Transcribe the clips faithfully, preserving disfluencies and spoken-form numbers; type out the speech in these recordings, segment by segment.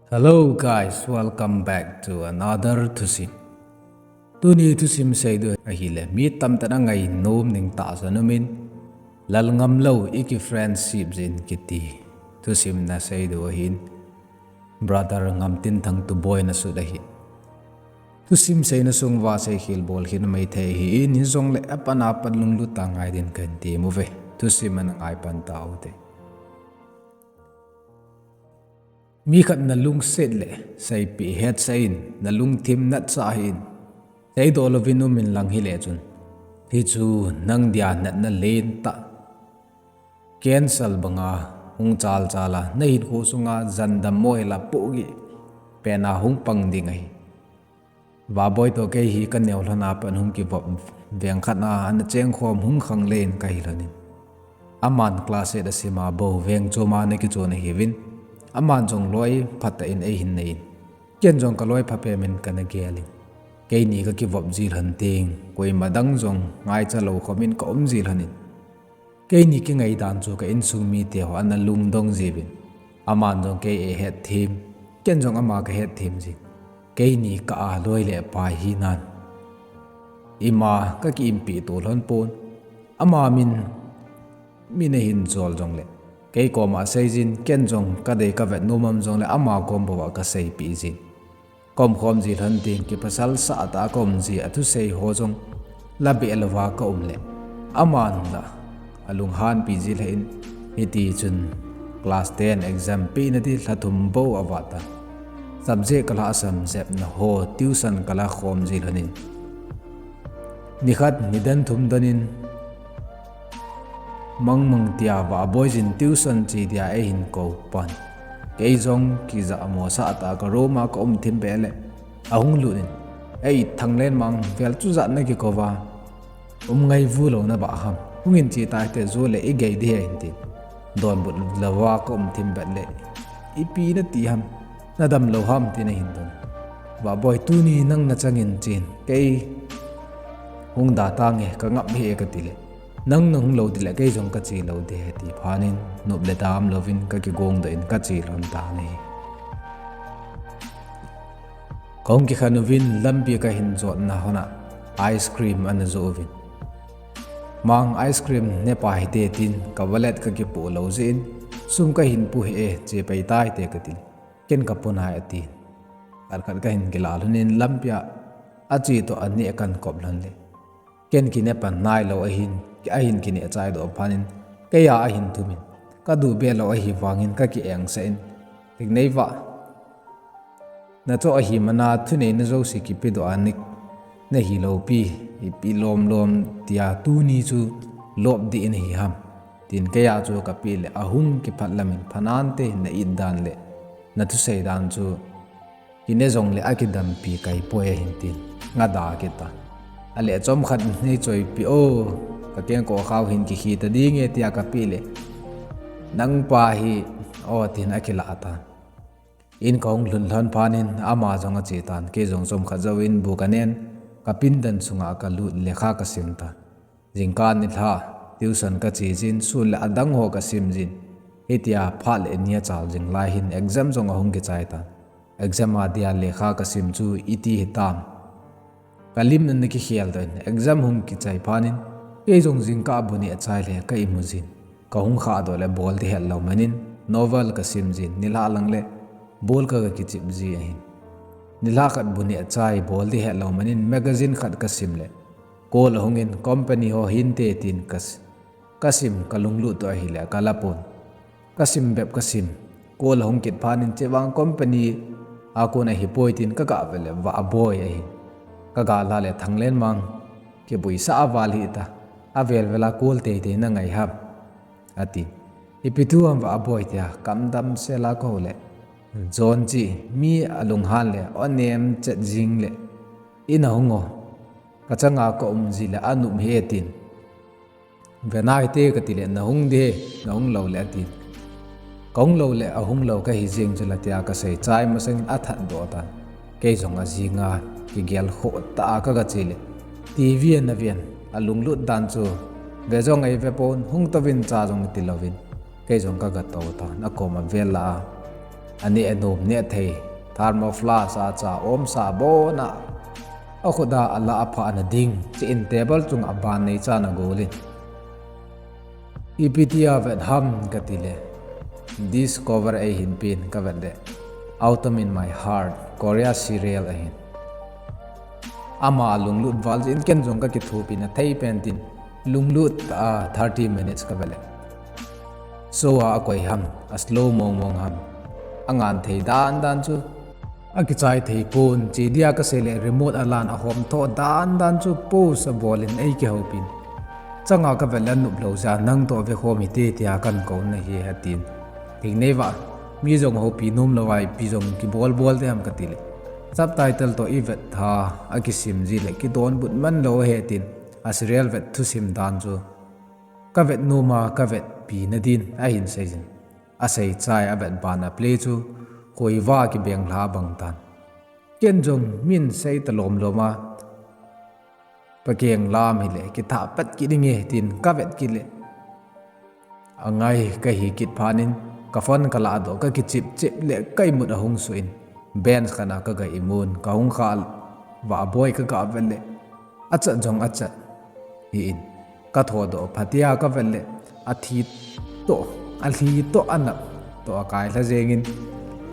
Hello guys, welcome back to another thusim. Tuni thusim seidu ahile, mi tamtah in angainom ding tahsan umin, Lalngamlou iki friendship jin kiti thusim naseidu ahin, brother Ngamtinthang Tuboi nasut ahi. Thusim seina sung uva seikhel bol hin maithei ahin, hijongle apan apan lunglut tah ngai din kahin temuve. Thusim ana ngai pan taute. Mi khat nalungset le seipeh hetsah in, nalungthim natsah hih in. Seidoh louvin umin lang hile chun, hichu nang dia natna lentah, cancer banga hung chalchal a, nahinkho sunga jandammo hila pohgih pena hung pang ding ahi. Vahboi toh kei hi kaneo lhon a pat hung kivop veng khat a ana chengkhom hung khanglen kahi lhonin, aman class eight asima bou veng choma ana kichon ahiuvin, aman jong loi phatah in eihin neiyin, ken jong kaloi phapen kana gelin, keini kakivop ji lhon teng koima dang jong ngaicha lou khomin kaum ji lhonin, keini kingai dan chu ka insung miteho ana lungdong jiuvin, aman jong kei eihetthem, ken jong ama kahetthem jin, keini kah a loi le pai hinan, ima kakiimpeh to lhon pon, ama min, min ahin jol jongle, kei koma aseijin, ken jong kadei kavet nom am jongle ama kom bou a kaseipeh jin, kaumkhom ji lhon teng kipasalsah tah a kaum ji, athusei ho jong labeh louva kaum le, aman la alunghanpi ji lheh in, hitichun class ten exam pehna di lha thum bou avat tan, subject kalhahsam jepna ho tuition kalakhom ji lhonin, nikhat nidan thum donin, Mangmang tia Vahboi jin tuition che dia eihin kou pan, kei jong kijahmosah tah a ka room a kaum thim peh le, ahung lut in, Ei Thanglenmang, vel chujat nakikouva, um ngaivu lou nabah ham, hungin che tahite, jole igei ding ahi, ahin tin, donbut louva kaum thim pet le, Ipi nati ham, nadam lou ham, tin ahin dong. Vahboi, tuni nang nachangin chen, kei hung da tange, kangap hih e, katile, Nang nahung lou ding le kei jong kache lou ding ahi, ati phatnin, nop le dam louvin kakigongdoh in kache lhon tan ahi. Kahung kikhen uvin lampi kahin jotna hon a ice cream ana joh uvin, Mang, ice cream nepa hite, tin ka wallet kakipoh lou jeh in, Sum kahin pu hih e, che pai tahite, katin, Ken kapu nai, atin, khat khat kahin kilah lhonin lampia ache toh aneh kahin kop lhon le, ken kine pan nailou ahin, ahin kineh chaidoh phatnin, keiya ahin thumin, kaduh be lou ahivangin kakieng sah in, Thingneiva, nachoh ahimana thuneina jouse kipedoh a nahi loupi, ipi lomlom tia tuni chu lop ding nahi ham, tin keiya chu kapeh le, ahung kiphat lamin, Phanante, na-it dan le nathusei dan chu kine jongle akidampi kaipoi, ahin tin, ngada kit tan. Ale, chomkhat neichoipeh o, kakengkoh khao hin kikhi ta dinge, tia kapeh le, Nangpa hi o, tin akilah tan. In kahung lhun lhon phatnin ama jong ache tan, kei jong chomkhat jouvin bu kanen, kapindan sunga kalut lekha kasim tan. Jingkah nilhah tuition kache jin, sun le adang ho kasim jin. Hitia phat le ni achal jing lai hin exam jong ahung kichai tan. Exam a dia lekha kasim chu iti hitam, kalimna ana kikheldoh in, exam hung kichai phatnin, kei jong jingkah bu neh achai le ka imu jin, kahung khahdoh le bol ding hetlou manin, novel kasim jin, nilhah lang le ball ka, kakichip ji ahin. Nilhah khat bu neh achai bol ding hetlou manin magazine khat kasim le, call ahungin, company ho hinte, tin kas-, kasim, kalunglut toh ahile kalapon. Kasim bep kasim, call ahung kit phatnin, chevang company a kon ahipoi, tin kagah vet le Vahboi ahin. Kagah lah le Thanglenmang, kibuisah a val hita, avel vel a call teitei nangai ham, atin. Ipi thu ham Vahboi, tia kamdam sela kahou le, Jon chi mi alunghan le, o nem chet jing le, ina hung o, kachanga kaum ji le anop hih e, tin. Ve nahite katile, nahung ding, nahung lou le, atin. Kahung lou le ahung lou kahi jeng chula, tia kasei chai masangin athatdoh tan. Kei jong ajinga kigelkhoh tah a kagache le, TV ana ven, alunglut dan chu ve jong eivepon, hung touvin cha jong atilouvin, kei jong kagatou tan, akoma vel lah a Aneh anom neh thei thermo flask a cha omsa abon a, akhut a ala aphah na ding, chein table chunga ban neichan agol in. Ipi tia vet ham kati le, Discover eihin pen kavet le, Autumn in My Heart, Korea serial ahin. Ama lunglut val jeh in ken jong kakithopi na thei pen tin, lunglut a thirty minutes kavet le. Show a akoi ham, a slow mong mong ham, angan thei dan dan chu akichai thei pon, che dia kasei le remote alan ahom tho dan dan chu pause abol in eikihoupi in. Changa kavet le anup lou jeh a nang toh vekhom hite tia kahin kou nahi atin. Thingneiva, mi jong houpi nom louva ipi jong kibol bol te ham kati le, subtitle toh ivet tha akisim ji le kidonbut man lou ahi tin, a serial vet thusim dan chu kavet nom a kavetpi na din ahin sei jin. Asei chai avet ban a play chu koiva kibeng lha bang tan. Ken jong min sei ta lom lom a, Pakeng lam hile kithah pat kit inge tin kavet kit le, angai kahi kit phat in ka phone kalah doh, kakichep chep le ka imut ahung suh in, bench khat a kaga imun, kahung khah Vahboi kaga vet le, achat jong achat hi in, katho doh phat tia kavet le, athi toh, alhi toh, anap toh akai lha jeng in,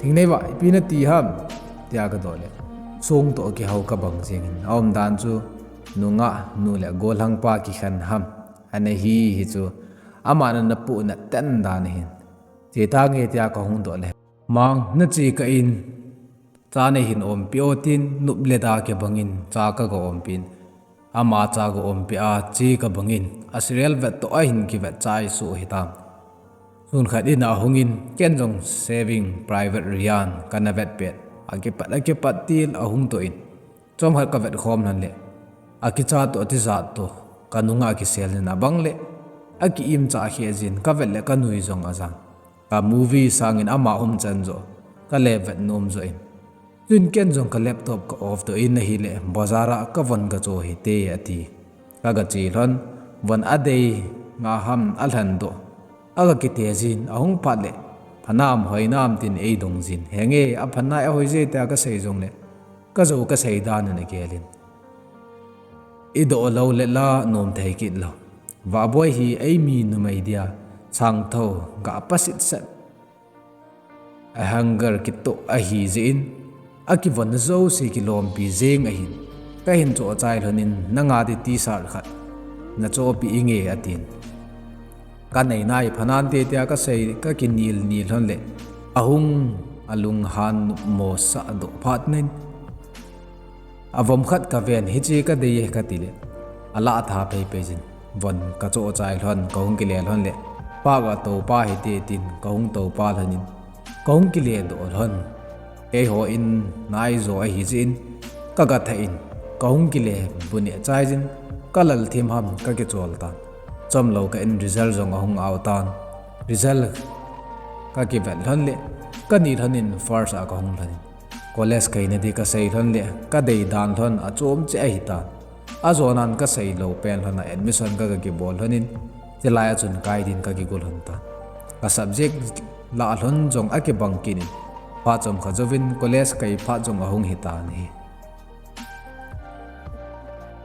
Thingneiva, ipi nati ham tia kadoh le, song toh kihou kabang jeng in, aumdan chu nungah nu le gollhang pa kikhen ham ana hi, hichu aman ana puhna ten dan ahin. Che tange tia kahung doh le, Mang, nache kah in, cha neihin ompeh o tin, nup le da kibang in cha kaga ompeh in, ama cha aga ompeh a che kabang in, a serial vet toh ahin kivet chai soh hitan. Sun khat in ahung in, ken jong Saving Private Ryan kana vet pet, akipat akipat til ahung toh in, chomkhat kavet khom lhon le, akicha toh tijat toh kanunga akisel in, abang le aki-imcha kheh jin, kavet le kanui jong ajan. Ka movie sangin ama umchan joh kale vet nom joh in, chuin ken jong ka laptop ka off doh in ahile, bazar a kavon gacho hite ati. Kaga che lhon, von adei nga ham alhen doh, aga kite jin, ahung phat le, phanam hoinam tin eidong jin, henge aphanai ahoi je tia kasei jongle, kajou kasei dan in agel in, idoh lou le la nom thei kit lou. Vahboi hi eimi numei dia sangthou, gah pa sitset, a hunger kitoh ahi jeh in, akivon jouse kilompi jeng ahin. Kahin choh chai lhon in, nanga di T-shirt khat nachohpeh inge atin. Kanei nai phanante tia kasei, kakinil nil lhon le, ahung alunghan mosah doh phat in, avom khat kaven, hiche kadei e kati le, alah tha phei phei jin, von kachoh chai lhon, kahung kile lhon le, park a toupa hite tin kahung toupa lhon in, kahung kile doh lhon. Keiho in naijo ahi jeh in, kaga thah in, kahung kile bu neh chai jin, kalal thim ham kakichol tan. Chomlou kah in result jong ahung ao tan. Result kakivet lhon le, kani lhon in first a kahung lhon in, college kaina di kasei lhon le, kadei dan lhon achom cheh ahitan. Ajonan kasei lou pen lhon a admission kaga kibol lhon in, chulai a chun kai din kakigo lhon tan. Ka subject lah lhon jong akibang kit in, phat chomkhat jouvin college kai phat jong ahung hitan ahi.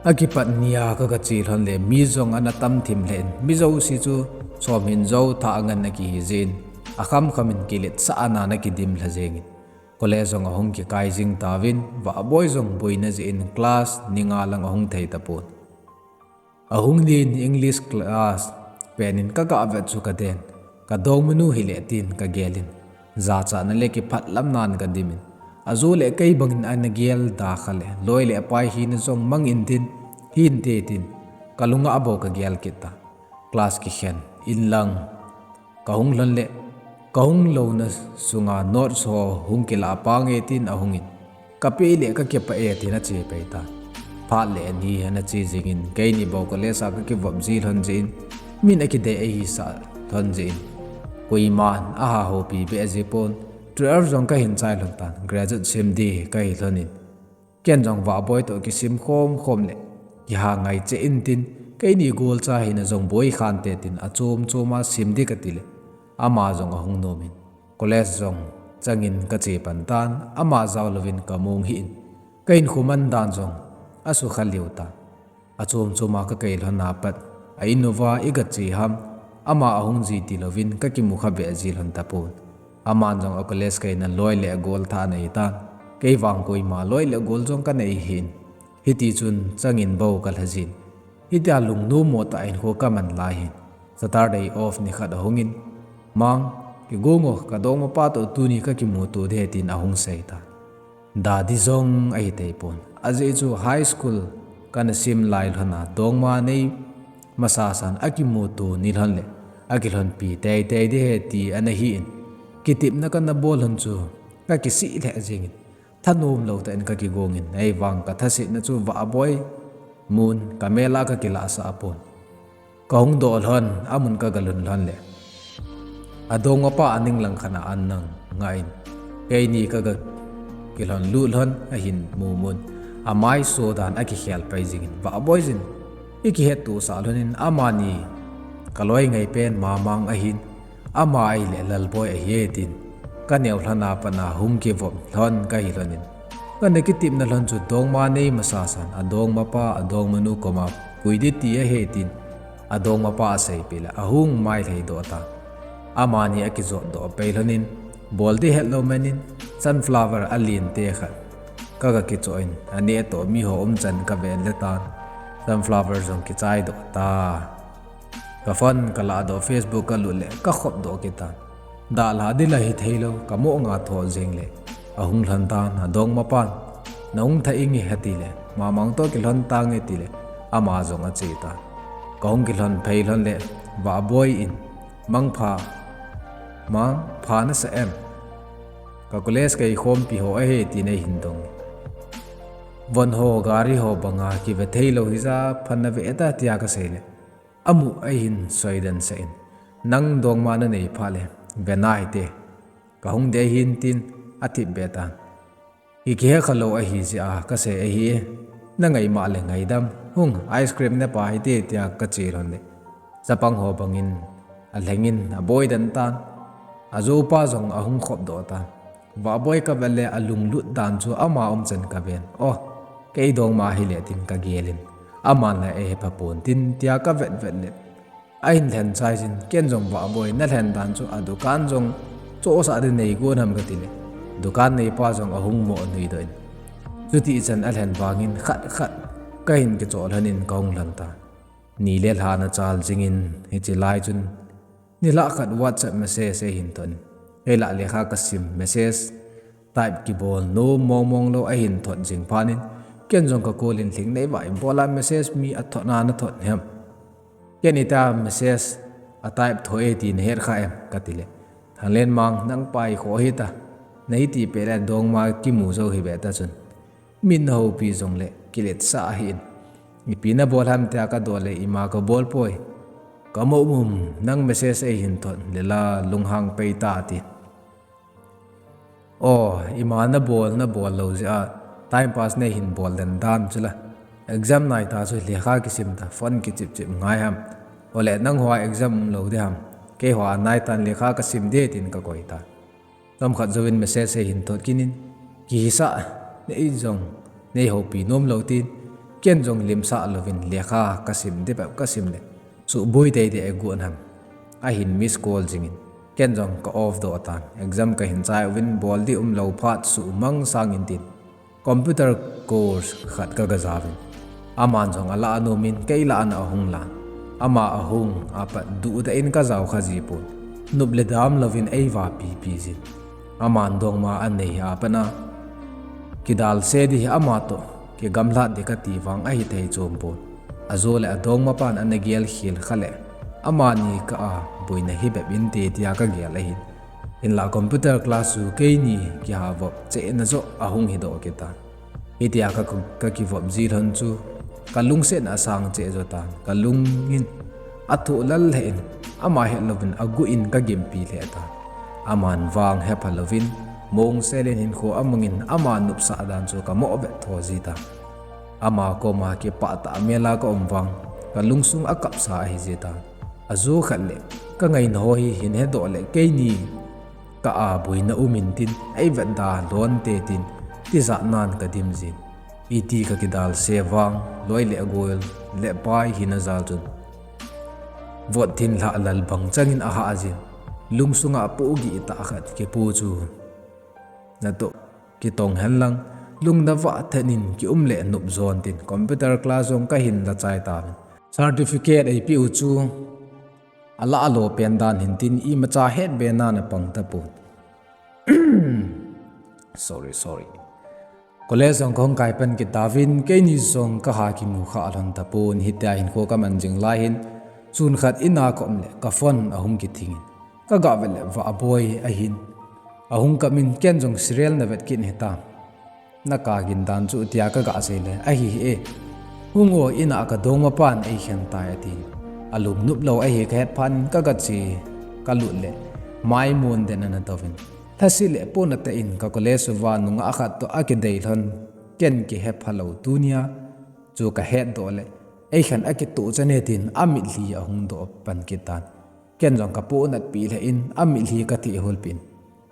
Akipat nia kaga che lhon le, mi jong ana tam thim lheh in, mi jouse chu somhin jou thah angan akihi jeh in, akham kham in kiletsah ana ana kidim lha jeng in, college jong ahung kikai jing tauvin, Vahboi jong boina jeh in class ni nga lang ahung thei tapon. Ahung len English class pen in kaga vet chu kaden, kadongmanu hile tin kagel in, jachatna le kiphatlamnan kadim in, ajo le kei bang in ana gel da kha le, loi le pai hina jong mang in tin, hinte tin, kalunga bou kagel kit ta. Class kikhen in lang kahung lhon le, kahung louna sunga notes ho hung kilah pange tin ahung in, kapeh le kakipah e tin ache pai ta. Phat le ani ana che jing in, keini bou college a kakivop ji lhon jeh in, min akidei ahisah lhon jeh in, koiman aha houpi beh ji pon. Twelve jong kahin chai lhon tan, graduate sim di kahi lhon in, ken jong Vahboi toh kisim khom khom le, kiha ngai cheh in tin, keini golcha hina jong boi khante tin, achom choma sim di kati le, ama jong ahung nom in, college jong changin ka che pan tan, ama jao louvin ka mong hih in, ka hinkho man dan jong asukha lheh tan. Achom chom a ka kai lhon a pat, a in uva i ga che ham, ama ahung ji ti louvin ka kimu kha be ji lhon tapon. Aman jong a college kaina loi le gol thah anei tan. Kei vang koima loi le gol jong ka nei hih in. Hiti chun changin bou ka lha jin. Hitia lungnom mo tah in hinkho ka man lai hin, Saturday off ni khat ahung in, Mang, kigong o, ka dongmapa toh tuni ka kimuto ding ahi, tin ahung sei tan. Dadi jong ahi thei pon. Ajeh chu high school kana sim lai lhon a dongma nei masa san a kimuto ni lhon le a kilhonpi tei tei ding ahi ti ana hi in, kitepna kana bol lhon chu ka kisih lheh jeng in, thanom lou tah in ka kigong in, ahivang ka thasetna chu vahboi mun ka mel a ka kilah sah pon. Ka hung doh lhon, amun ka ga lhun lhon le, a dongmapa a ning lang khat a an nang ngah in, keini ka ga kilhon lut lhon ahin mu mun, a mai so dan a kikhel pai jing in, vahboi jin i kihetto sah lhon in, amani ka loi ngai pen Mamang ahin, ama ahile Lalboi ahi e, tin ka neo lhon a pat a hung kivop lhon ka hi lhon in, kana kitepna lhon chu dongma nei masa san a dongmapa a dongmanu koma pui ding ti ahi, tin a dongmapa a seipeh le ahung mailhai doh tan. Amani a kijot doh pai lhon in, bol ding het lou man in, sunflower a lien te khat ka ga kichoh in, aneh toh mi ho um chan ka ven le tan. Sunflower jong kichai doh ta. Ka phone ka lah doh, Facebook ka lut le ka khop doh kit tan. Dalha ding la hi thei lou, ka mo nga tho jeng le ahung lhon tan. A dongmapan, na hung thah inge, ati le, Mamang toh kilhon tange, ti le ama jong a che tan. Ka hung kilhon phei lhon le, Vahboi in, Mangpha, Mang, pha na sa em? Ka college kei khompi ho ahi, tin eihin dong. Von ho, gari ho banga kive thei lou hija pha na ve ta, tia ka sei le, amu eihin soi den sah in, Nang dongma na nei phat le ve nai te, ka hung dei hin, tin a thip be tan. I kihe kha lou ahi jeh a ka sei ahi e, na ngai mah le ngaidam, hung ice cream ne pa hite, tia ka che lhon le, chapang ho bangin a lheng in a boi den tan. A jopa jong ahung khop doh tan. Vahboi ka vet le a lunglut dan chu ama um chan ka ven. O, kei dongma hile, tin ka gel in, aman la eihe pha pon tin, tia ka vet vet le, ahin lhen chai jin, ken jong, Vahboi, na lhen dan chu a dukan jong chohsah ding nei gon ham, ka ti le, dukan neipa jong ahung mo nui doh in, chuti chan a lhen vangin khat khat ka hin kichoh lhon in ka hung lhon tan. Ni le lha ana chal jing in, hiche lai chun nilhah khat WhatsApp message eihin thot in, kei lah lekha ka sim, message type kibol nom mong mong lou ahin thot jing phat in, ken jong ka call in, Lhingneiva, ibola message mi a thot na na thot hem? Ken ita message a type tho e ti na het kha em? ka ti le, Thanglenmang, nang pa hi kho hita, na hiti pet le dongma kimu jou hi ve ta chun, min na houpi jong le kiletsah ahi in, ipi na bol ham, tia ka doh le, Ima ka bol poi, ka mo um, nang message eihin thot le la lunghang pai ta, ati. O, ima na bol, na bol lou jeh a time pass nei hin bol den dan chu la. Exam nai ta chu lekha kisim ta, phone kichip chip ngai ham? O le, nang hoa exam um lou ding ham? Kei hoa nai tan, lekha ka sim ding, tin ka koi ta. Chomkhat jouvin message eihin thot kit in, kihisah, nei jong nei houpi nom lou tin, ken jong limsah louvin lekha ka sim ding bep ka sim le, suboi tei ding agot ham? Ahin miss call jing in, ken jong ka off doh tan. Exam ka hin chai uvin, bol ding um lou phat, sumang sang in tin, computer course khat ka ga jauvin, aman jong a lah a nom in, kei lah a na ahung lan. Ama ahung a pat duhdah in ka jao kha ji pon. Nop le dam louvin eiva pipi jin. Aman dongma anei a pat a kidal se ding hi ama toh kigamlat ding ka ti vang ahi thei chom pon. Ajo le a dongmapan ana gel khel kha le, amani kah a boina hi bep inte, tia ka gel ahin. Hinlah computer class chu keini kiha vop cheh na joh ahung hi doh kit tan. Hitia ka, ka kivop ji lhon chu ka lungsetna asang cheh jo tan. Ka lung in athoh lal lheh in, ama het louvin aguh in ka gimpi lheh tan. Aman vang hepha louvin, mong sel in hinkho amang in, ama nopsah dan chu ka mo vet tho ji tan. Ama koma kipah tah mel a ka um vang, ka lungsung akapsa ahi ji tan. Ajo khat le, ka ngaina ho hi hin hedoh le, keini Ka a boina um intin, ei vetda lhon te tin, tijat nan ka dim jin. Iti ka kidal se vang, loi le gol, le pai hina jal chun. Vot thinlhah lal bang changin a hah jin. Lungsunga pohgih tah khat kipu chu. Natoh, kitong hen lang, lungna vah thet in kium le nop jon tin, computer class jong ka hin la chai tan. Certificate ei pe u chu, a la a lo pen dan hin tin imacha het be nan a pang tapon. Sorry, sorry. College jong ka hung kai pan kit tauvin, keini jong ka ha kimu kha lhon tapon, hitia hin kho ka man jing lai hin, sun khat in a ka um le ka phone a hung kithing in. Ka ga vet le Vahboi ahin. A hung kap in ken jong serial na vet kit hitam. Na ka gin dan chu tia ka ga sei le, ahi hi e. Hung o, in a ka dongma pan ei khen tai atin. A lum nop lou ahi ka het phat in ka ga che, ka lut le. Mai mun den ana touvin. Lhasi le pona te in ka college uva nungah khat toh a kidei lhon. Ken kihe phalou tunia. Chu ka het doh le. Ei khen a kitoh chane tin a mitlhi a hung doh pan kit tan. Ken jong ka pohnat pi le in a mitlhi ka thih hol pin.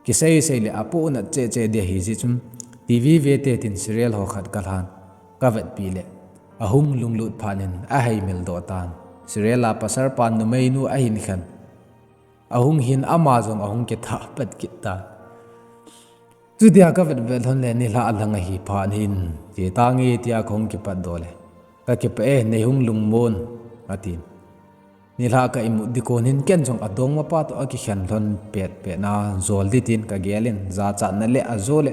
Kisei sei le a pohnat che che dia hi ji chun T V ve te tin serial ho khat ka lhan. Ka vet pi le. A hung lunglut phat in a hei mil doh tan. Serial a pasal pan numei nu a hin khen. A hung hin ama jong a hung kithah pat kit tan. Chutia ka vet vet lhon le nilhah lang ahi phat in, che tange tia ka hung kipat doh le. Ka kipah e, nei hung lungmon, atin. Nilhah ka imut ding kon hin ken jong a dongma pa toh a kikhen lhon pet pet na jol ding tin ka gel in, jachatna le a jo le,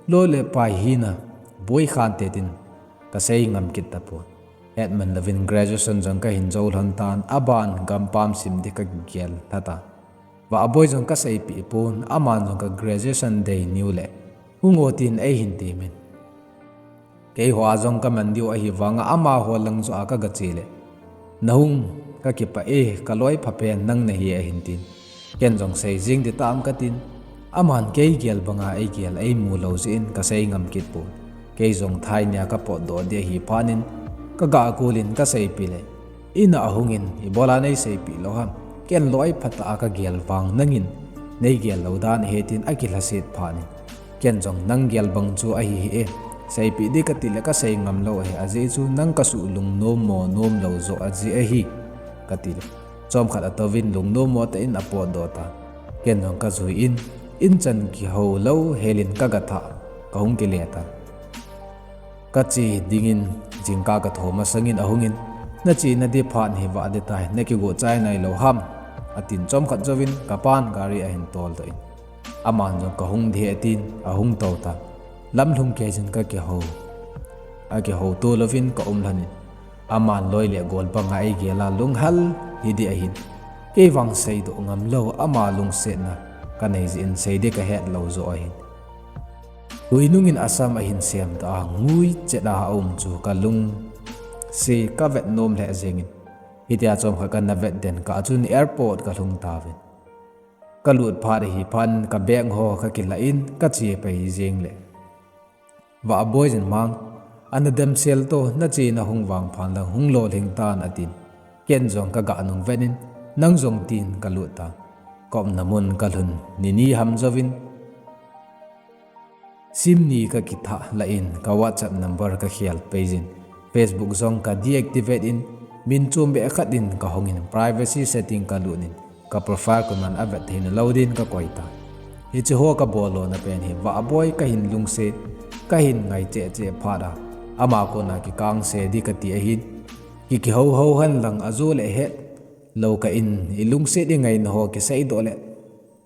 loi le pai hina, boi khan te tin, ka sei ngam kit tapon. Hetman louvin graduation jong ka hin jo lhon tan, a ban gampam sim ding ka gel lha tan. Vahboi jong ka seipeh pon, aman jong ka graduation day niu le, hung o tin ei hin temin. Keiho a jong ka man diu ahi vanga amaho lang joh a ka ga che le. Na hung, ka kipah e, ka loi pha pen nang nahi ahin tin. Ken jong sei jing ding tam ka tin. Aman kei gel banga ei gel ei mu lou jeh in ka sei ngam kit pon. Kei jong thai nia ka potdoh ding ahi phat in, ka ga kul in ka seipeh le. In a hung in, ibola nei seipeh lou ham. Ken loi phatah a ka gel vang nangin, nei gel lou dan ahi tin a kilhaset phat in. Ken jong nang gel bang chu ahi hi e. Seipeh ding ka ti le ka sei ngam lou ahi, ajeh chu nang ka suh lungnom mo nom lou joh ajeh ahi. Ka ti le. Chomkhat a touvin lungnom mo tah in a potdoh tan. Ken jong ka jui in, in chan kihou lou hel in ka ga thah, ka hung kile tan. Ka che dingin jingkah ka tho masangin a hung in, na chena ding phat hi vah ding tai, na kigo chai nailou ham, atin chomkhat jouvin ka pan gari a hin tol doh in. Aman jong ka hung ding ahi atin, a hung tou tan. Lamlhung kei jin ka kihou. A kihou to louvin ka um lhon in. Aman loi le gol banga ei gel a lunghel hi ding ahin. Kei vang seidoh ngam lou ama lungsetna ka nei jeh in sei ding ka het lou joh ahin. Hui nungin Assam a hin sem ta a ngui chet a um chu ka lungset ka vet nom lheh jeng in. Hitia chomkhat ka na vet den kah chun airport ka lhung tauvin. Ka lut phat ahi phat in ka bag ho ka kila in ka che pai jeng le. Vahboi jin mang, ana damsel to, na chena hung vang phat lang hung lolhing tan atin. Ken jong ka ga nung vet in, nang jong tin ka lut tan. Ka umna mun ka lhun, ni ni ham jouvin. Sim ni ka kithah lah in, ka WhatsApp number ka khel pai jin. Facebook jong ka deactivate in, min chom beh khat in ka hong in, privacy setting ka lut in. Ka profile koiman a vet thei nalou din ka koi tan. Hiche ho ka bol lona pen hi Vahboi ka hin lungset, ka hin ngai cheh cheh phat a. Ama kona kikang se ding ka ti ahin. Ki kihou hou hen lang a jo le het lou kah in i lungset i ngaina ho kisei doh le.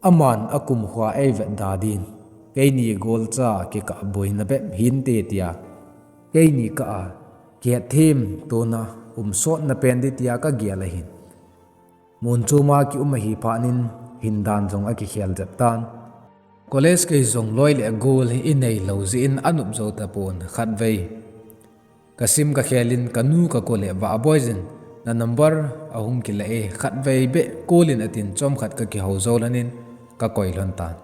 Aman a kumkhua ei vet da din. Keini golcha kikah boina bep hinte tia. Keini kah a kihet them tona um sotna pen ding tia ka gel ahin. Mun choma ki um ahi phat in hin dan jong a kikhel jep tan. College kei jong loi le gol hi i nei lou jeh in a nop jou tapon khatvei. Ka sim ka khel in ka nu ka call le Vahboi jin na number a hung kila e khatvei beh call in atin chomkhat ka kihou jou lhon in ka koi lhon tan.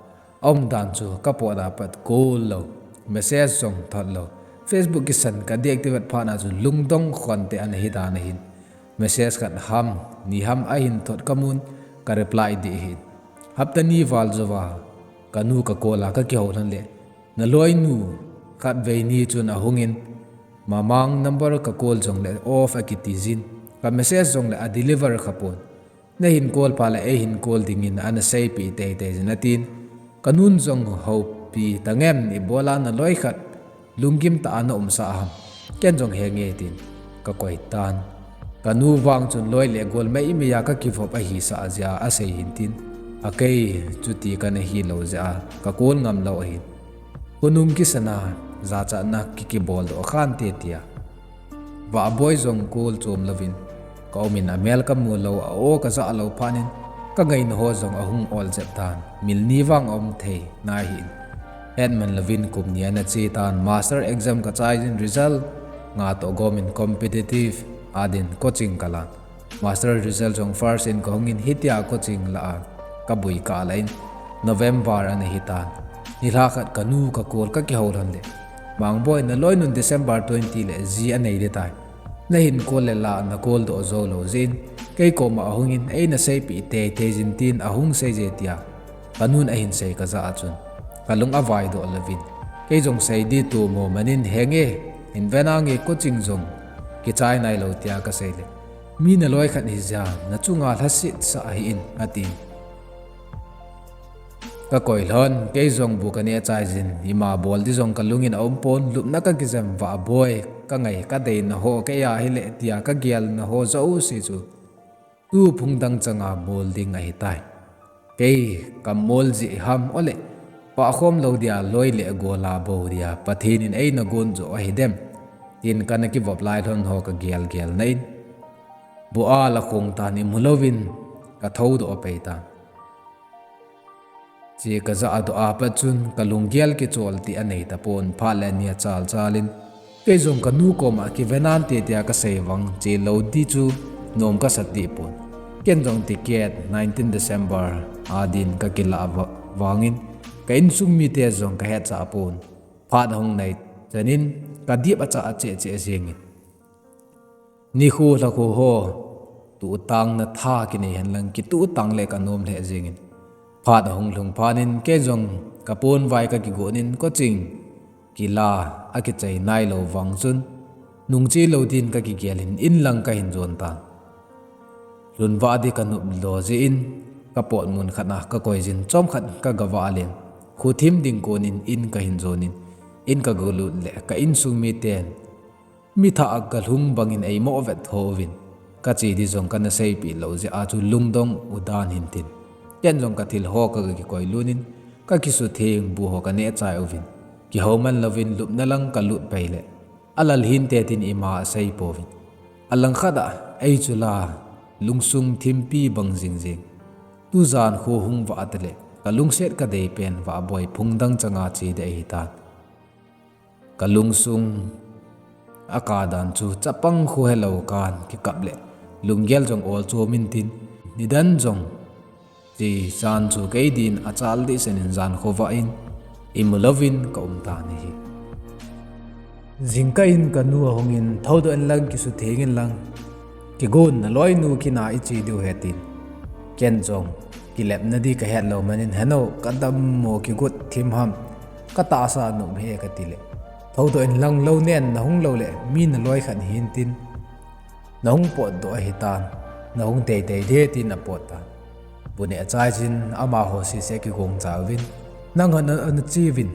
A um dan chu ka pot a pat call lou, message jong thot lou, Facebook kisan ka deactivate phat na chu lungdong khon te ana hi dan ahin. Message khat ham, ni ham a hin thot ka mun, ka reply ding ahin. Hapta ni val jouva, Kanu ka call a ka kihou lhon le, naloinu khatvei ni chun ahungin, mamang number ka call jongle off akiti jin, ka message jongle a deliver kha pon. Nahin call pha le eihin call dingin ana seipeh teitei jin atin. Kanun jong houpi tangem, ibola naloi khat lunggim tah a na umsah ham. Ken jong henge tin ka koi tan. Kanu vang chun loi le gol meimei a ka kivop ahisah jeh a asei hin tin. Akei chuti kana hilou jeh a ka call ngam lou ahin. Khonung kisana jachatna ki kibol doh khante tia. Vahboi jong call chom louvin ka umin amel ka mu lou, a-o ka jah lou phatnin ka ngaina ho jong ahung ol jep tan, mil ni vang aum thei nai hin. Hetman louvin kum ni ana che tan, master exam ka chai jin, result nga toh gomin competitive adin coaching ka lan. Master result jong first in ka hungin hitia coaching lah a ka bui kah lah in November ana hitan. Nilhah khat kanu ka call ka kihou lhon le, Mangboi, naloinun December twenty le ji anei ding tai. Nahin call le la na call doh jou lou jeh in kei koma ahungin eina seipeh teitei jin tin ahung seije tia. Kanun ahin sei ka jah a chun ka lung avai doh louvin, kei jong sei ding tomo manin henge, hin ve nange, coaching jong kichai nailou tia ka sei le, mi naloi khat hijeh a nachunga lhaset sah ahin atin. Ka koi lhon, kei jong bu ka neh chai jin, ima bol ding jong ka lungin aum pon, lupna ka kijem, Vahboi, ka ngai ka deina ho kei a hile tia ka gelna ho jouse chu tu phung dang changa bol ding ahitai. Kei ka mol jeh ham ole, pahkhom lou dia loi le gol a bou dia Pathen in eina gon jo ahidem, tin kana kivop lai lhon ho ka gel gel na in, bu a la khong tan imu louvin ka thoudoh pei tan. Che ka jah a doh a pat chun ka lunggel kichol ti anei tapon, phat le ni achal chal in kei jong kanu koma kive nante tia ka sei vang, che lou ding chu nom ka sat deh pon. Ken jong ticket nineteen December adin ka kilah va-, vangin ka insung mite jong ka hetsa pon. Phat ahung nai chanin ka dip achah a cheh cheh jengin. Nikho lhakho ho, tuhtangna tha kinei henlang, kituhtang le ka nom lheh jengin. Phat ahung lhung phatnin kei jong ka ponvai ka kigonin coaching kila akichai nailou vang chun, nungche lou din ka kigel in, in lang ka hin jon tan. Lhunvah ding ka nop lou jeh in, ka pot mun khat a ka koi jin, chomkhat ka gavah len, kho thim ding konin in ka hin jonin, in ka galut le ka insung miten mi thah a ka lhung bangin eimoh vet tho uvin, ka che ding jong kana seipeh lou jeh a chu lungdong u dan hin tin. Ken jong ka thil ho ka kikoi lunin, ka kisutheng bu ho ka neh chai uvin, kihou man louvin lupna lang ka lut pei le, alal hinte tin ima asei pouvin. Alangkhat a ei chu la lungsung thimpi bang jingjing. Tujan kho hung vah tale, ka lungset ka dei pen Vahboi, phung dang changa che ding ahitan. Ka lungsung a ka dan chu chapang khu helou kan kikap le lunggel jong ol chom in tin, nidan jong che chan chu kei din achal deh sen in jan khovah in imu louvin ka um tan ahi. Jingkah in kanu ahungin, thoudoh in lang, kisutheng in lang, kigon, naloinu kina iche diu ahi tin. Ken jong kilepna ding ka het lou manin, heno, ka dammo kigot thim ham, ka tahsa nom e ka ti le, thoudoh in lang, lou nen nahung lou le mi naloi khat hin tin, nahung potdoh ahitan, nahung teitei ding tin apot tan. Bu neh chai jin amaho sese kigong cha uvin, nang hon ana, ana che uvin,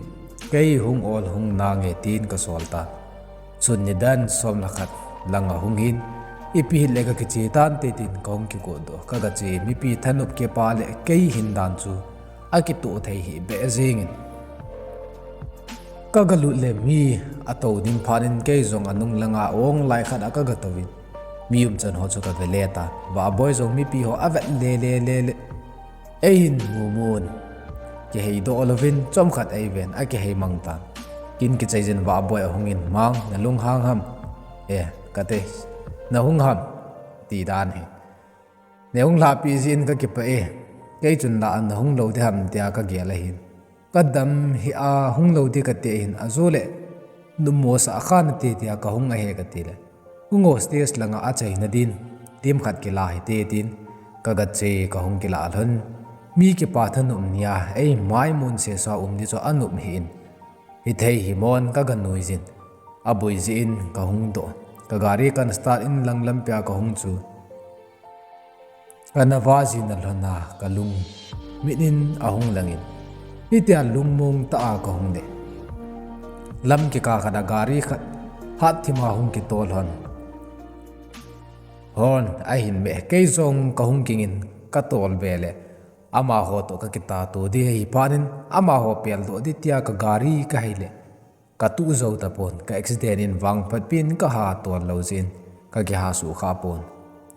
kei hung ol hung nange tin ka sol tan. Sun nidan som le khat lang ahung hin, ipi hile ka kiche tante tin ka hung kigodoh, ka gache, mipi thanop kipa le kei hin dan chu akitoh thei hih beh jengin. Ka galut le mi atou ding phatnin kei jong anung langa ong lai khat a ka gatouvin, mi umchan ho chu ka ve le tan. Vahboi jong mipi ho avet le le le le, eihin mumun, kiheidoh louvin chomkhat eiven, akihei mang tan. Kin kichai jin Vahboi ahungin, Mang, nalunghang ham? E, kati, nahung ham? Ti dan hi. Nahung lhahpeh jeh in ka kipah e, kei chun la nahung lou ding ham tia ka gel ahin. Ka dam hih a hung lou ding kati ahin, ajole, numo sah kha nate tia ka hung ahi kati le, hung o, stage langa achaina din, themkhat kila hite tin, ka gache, ka hung kila lhon. Mi kipa thanop nia ei mai mun sesa um di chu anop hih in. Hithei himon ka ganui jin. Abui jin ka hung doh. Ka gari kan start in lang lampia ka hung chu. Ka nava jin alhona ka lung mit in ahung langin. Hitia lungmong tah a ka hung le. Lam kikah khat a gari khat hat thima hung kitol hon. Hon ahin me kei jong ka hung kingin ka tol be le. Amaho toh ka kitah to di hi phanin amaho pel doh di tia ka gari ka hei le. Ka tuh jou tapon, ka accident in vangphat pin ka ha tol lou jin, ka kiha suh kha pon.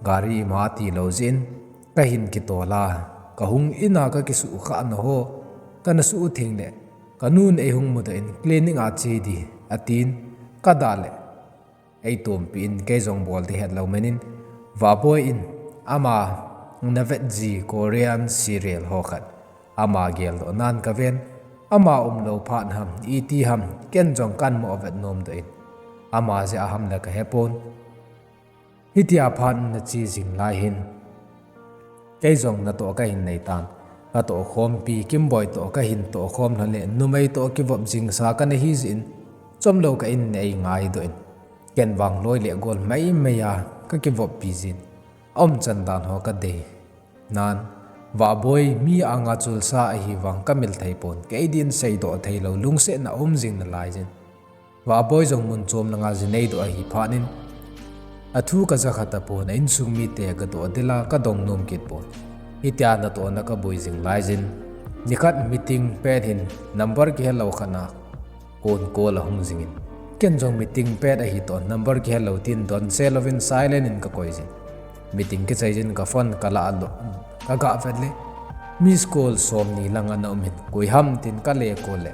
Gari ma ti lou jin, ka hin kitol a, ka hung in a ka kisuh kha na ho, ka na suh thing le, ka nun ei hung mudoh in clinic a che di, atin, ka da le. Ei tumpi in kei jong bol di het lou menin, Vahboi in, ama na vet ji Korean serial ho khat. Ama gel doh nan ka ven, ama um lou phat ham, iti ham, ken jong kan mo vet nom doh in. Ama jeh a ham le ka he pon. Hitia phat na che jing lai hin. Kei jong na toh ka hin nei tan. Ka toh khompi, Kimboi toh ka hin toh khom lhon le, numei toh kivop jing sa ka na hi jin. Chom lou ka in nei ngai doh in. Ken vang loi le gol mai mai a, ka kivop pi jin. Aum chan dan ho ka dei. Nan, Vahboi mi anga chulsa ahi vang ka mil thei pon, kei din sei doh thei lou, lungsetna um jing na lai jin. Vahboi jong mun chom langa ji nei doh ahi phanin. Athu ka ja kha tapon, a insung mite ka doh dila ka dong nom kit pon. Hitia na toh na ka bui jing lai jin. Nikhat meeting pet hin number kihe lou khat na. Kon call ahung jingin. Ken jong meeting pet ahi toh number kihe lou tin don se louvin silent in ka koi jin. Meeting kichai jin ka phone ka la lo. Ka ga vet le. Miss call som ni lang ana um hin. Koi ham tin ka le call le.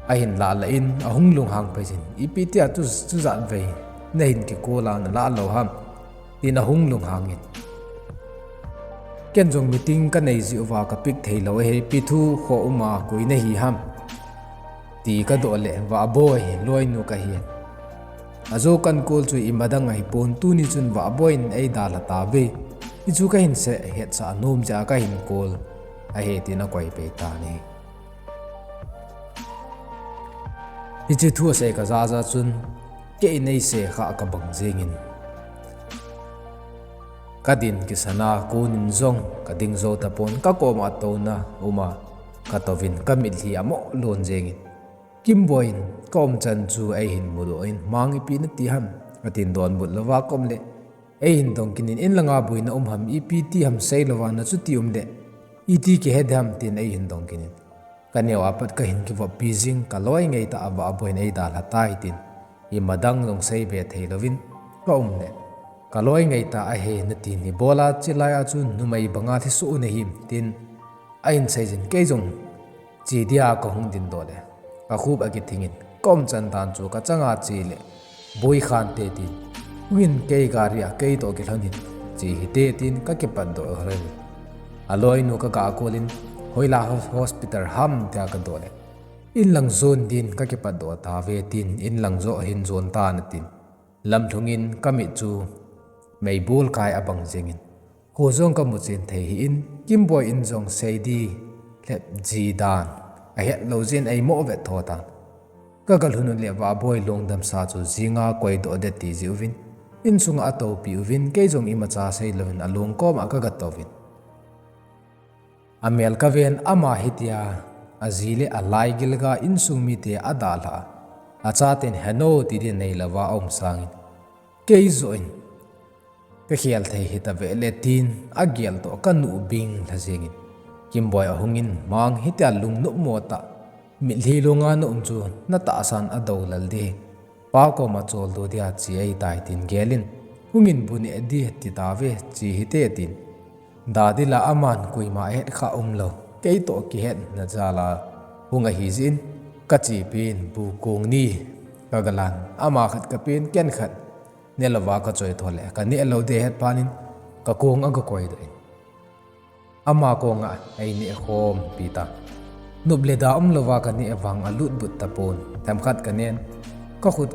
Ahin la la in ahung lunghang pai jin. Ipi tia tu tu jat vei. Na hin ki call a na la lou ham. Tin ahung lunghang in. Ken jong meeting ka nei ji uva ka pick thei lou he pi thu kho uma koi na hi ham. Ti ka doh le Vahboi loinu ka hi. Ajo kan call chu imadang ahi pon tuni chun Vahboi in ei dalha ta ve. Hichu ka hin se het sa nom ja ka hin call. Ahe tin a koi pe ta ni. Hiche thu asei ka ja ja chun, kei nei se kha ka bang jingin. Ka din kisana kunin jong, ka ding jou tapon, ka koma touna uma, ka tovin, ka mitlhi amo lon jingin. Kimboi in, ka um chan chu ei hin mudoh in, mang ipi na ti ham, ka tin donbut louva ka um le, ei hin dong kinin in langa buina um ham, ipi ti ham sei louva na chu ti um le, iti kihe di ham tin ei hin dong kinin. Ka neo apat ka hin kivop pi jing, ka loi ngeitah a Vahboi in ei dalha tai tin. Imadang jong sei be thei louvin ka um le. Ka loi ngeitah ahe na tin hi bola chilai a chu numei banga thi su na him tin. Ahin sei jin kei jong che dia ka hung din doh le. Ka khup akithingin ka um chan dan chu ka changa che le. Boi khan te tin. Hungin kei gari a kei toh kilhon hin. Che hite tin ka kipat doh lhon in. Aloinu ka ga call in. Hoila hos- hospital ham tia ka doh le. In lang jon din ka kipat doh ta ve tin. In lang jo hin jon ta na tin. Lamlhungin ka mit chu. Meibol kai abang jingin. Kho jong ka muchen thei hi in, Kimboi in jong sei di, lhep ji dan, ahet lou jin ei mo vet tho tan. Ka ga lhun u le Vahboi lungdam sa chu jinga koi doh de ti ji uvin, insunga atopi uvin, kei jong imacha sei louvin alung koma ka ga touvin. Amel ka ven ama hitia, aji le alai gilga insung mite adalha, achaten heno ti din nei louva aum sangin. Kei joh in, Ka khel thei hita ve le tin, agel toh ka nuh bing lha jingin. Kimboi ahungin, mang hitia lungnop mo tah, mitlhi lunga na um chu, na tahsan a do lal di. Pa koma chol do dia chi ahi tai tin gelin, hungin bu neh di ti ta ve chi hite tin. Da dila aman koima ahet kha um lou, kei toh kihet na jal a hung ahi jin, ka chi pin bu kong ni ka galan, ama khat ka pin ken khat. Neh louva ka choi tho le, ka neh lou de het phanin, ka kong a ka koi doh in. Ama kong a, ei neh khom pi ta. Nup le da um louva ka neh vang a lut but ta pon, themkhat ka nen, ka khut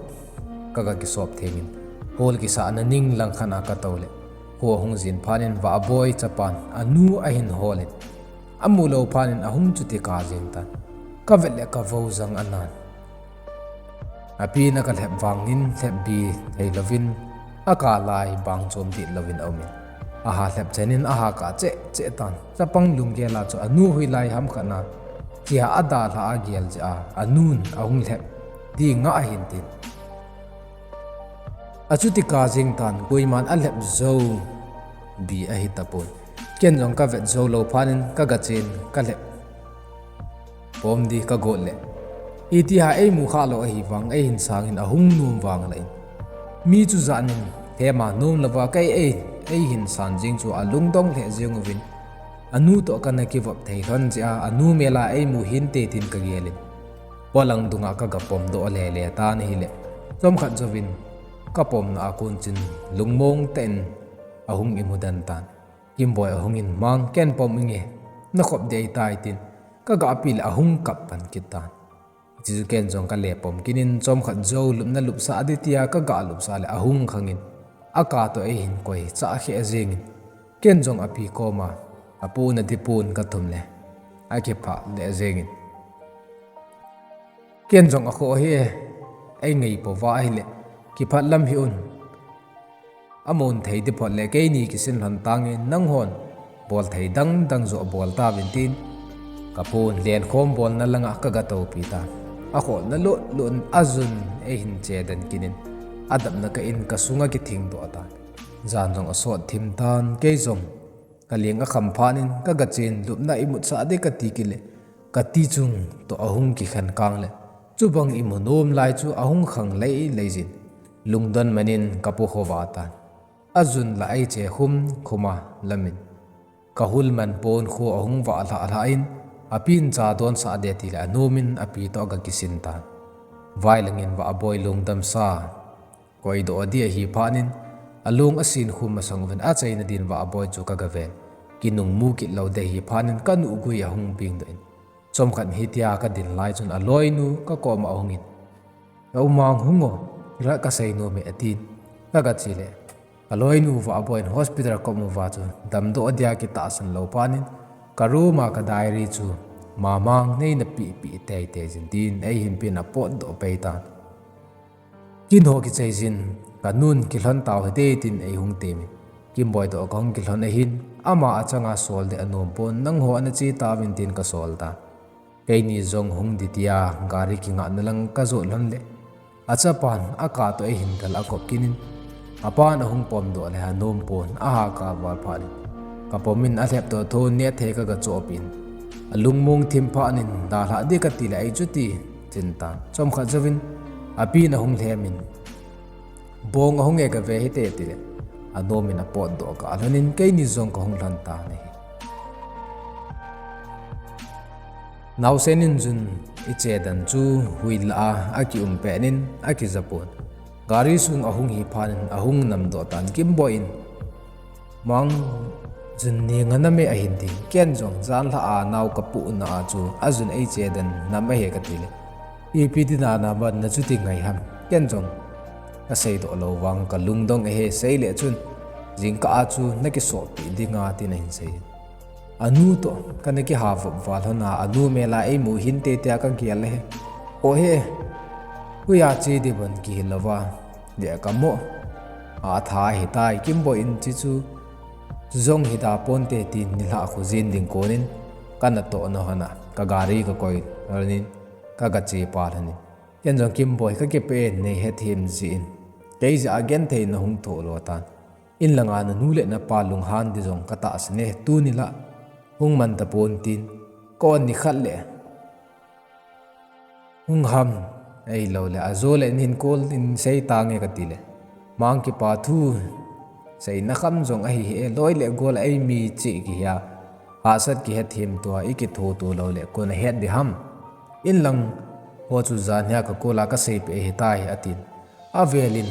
ka ga kisop thengin. Hol kisa na ning lang khan a ka tou le, kho hung jin phanin Vahboi chapan, anu ahin hol in. Amu lou phat in ahung chuti kap jeng tan. Ka vet le ka vou jang anan. Api na ka lhep vangin lhep bi thei louvin, aka lai bang chom dit louvin aumin. Aha lhep chenin aha kap cheh cheh tan. Chapang lunggel a chu anu hui lai ham khat na. Chia ada lha a gel jeh a, anun ahung lhep. Di nga ahin tin. Achuti kap jeng tan, koiman alhep jou bi ahi tapon. Ken jong ka vet jou lou phat in ka gachen ka lhep. Pom di ka got le. Iti ha eimu kha lou ahi vang, eihin sangin ahung nom vang la in. Mi chu jan in, thema nom louva kei ei, eihin san jeng chu alungdong lheh jeng uvin. Anu toh kana kivop thei lhon jeh a, anu mel a eimu hinte tin ka gel in. Polang dunga ka ga pom doh le le tan ahile. Chomkhat jouvin, ka pomna a kon chun lungmong tah in ahung imu den tan. Kimboi ahung in, Mang, ken pom inge, na khop dei tai, tin ka ga pi le ahung kap pan kit tan. Hichu ken jong ka le pom kit in, chomkhat jou lupna lupsah di tia ka ga lupsah le ahung khang in, aka toh eihin koi chah khe jeng in, ken jong api koma, apu na di pon ka thum le, akipha le jeng in. Ken jong akhoh hi e, ei ngei pouva ahile, kiphat lam hih un. Amun thei di phot le keini kisin lhon tange, nanghon bol thei dang dang joh bol tauvin tin. Ka pon lenkhom bolna langa ka ga toupi tan. Akhoh na lut lut in ajun eihin che den kit in. Adapna kah in ka sunga kithing doh tan. Jan jong asot thim tan, kei jong ka leng akham phat in ka gachen lupna imut sah di kati kit le. Ka ti chung toh ahung kikhen kang le. Chubang imu nom lai chu ahung khang lei lei jin. Lungdon man in ka pu khovah tan. Ajun la ei che khum khuma lam in. Ka hul man pon kho ahung vah lhah lhah in, apin cha don sah de ti le anom in api toh ka kisin tan. Vai lang in Vahboi lungdam sa. Koi doh a di ahi phat in, alung asin khum masang uvin achaina din Vahboi chu ka ga ven. Kinung mu kit lou di ahi phat in ka nuh gui ahung ping doh in. Chomkhat hitia ka din lai chun aloinu ka koma ahung in. Ka u Mang hung o, ila ka sei nom e atin. Ka ga che le. Aloinu Vahboi in hospital ka um uva chu damdoh dia kitahsan lou phat in. Ka room a ka diary chu. Ma Mang nei na pi pi tei tei jin tin eihin pi in apot doh pei tan. Kin ho kichai jin, ka nun kilhon tau hite tin eihung temin. Kimboi toh kahung kilhon ahin, ama achanga sol di anom pon, nangho ana che tauvin tin kasol tan. Keini jong hung di tia, gari kingahna lang kajot lhon le. Achapan, aka toh eihin kal akop kit in. Apan ahung pom doh le anom pon, aha ka val phat in. Ka pom in alhep toh thon neh thei ka ga chohpin. Alungmong thim phat in, dalhah di kati le ei chuti. Chin tan. Chomkhat jouvin, apin ahung lhem in, bong ahung e ka ve hite ti le, anom in apot doh ka lhon in keini jong kahung lhon tan ahi. Naosen in jun i che dan chu hui la a, aki um pet in, aki ja pon. Gari sung ahung hi phat in, ahung nam doh tan Kimboi in, Mang, jun ni nga nam e ahin ti, ken jong janlhah a nao ka puhna a chu, ajun ei che den nam ahi ka ti le. Ipi ti na na ban na chuti ngai ham, ken jong ka sei doh lou vang ka lungdong ahi sei le chun, jingkah a chu na kisoppi dinga tin ahin sei. Anu toh, kana kiha vop val hon a, anu mel a eimu hinte tia ka gel ahi. O he, hui a che di ban kihil lou va. Dia ka mo. A tha hi tai Kimboi in chi chu. Chu jong hi ta ponte tin nilhah khu jin ding kon in ka natoh na hon a ka gari ka koi lhon in ka ga che pa lhon in. Ken jong Kimboi ka kipe nei hethem jin. Kei jeh a genthei na hung thoh lou tan. In langa na nu le na pa lunghan di jong ka tahsan e tuni la. Hung man ta pon tin. Kon ni khat le. Hung ham, ei lou le, ajo le, nin kol in sei tange ka ti le. Mang kipa thu, sei na kham jong ahi hi e, loi le gol ei mi chi ki hia. Hahsat kihethem tua, i kitho tu lou le, kon a het di ham. In lang, ho chu jan hia ka kol a ka sei pe hi tai, atin. Avel in,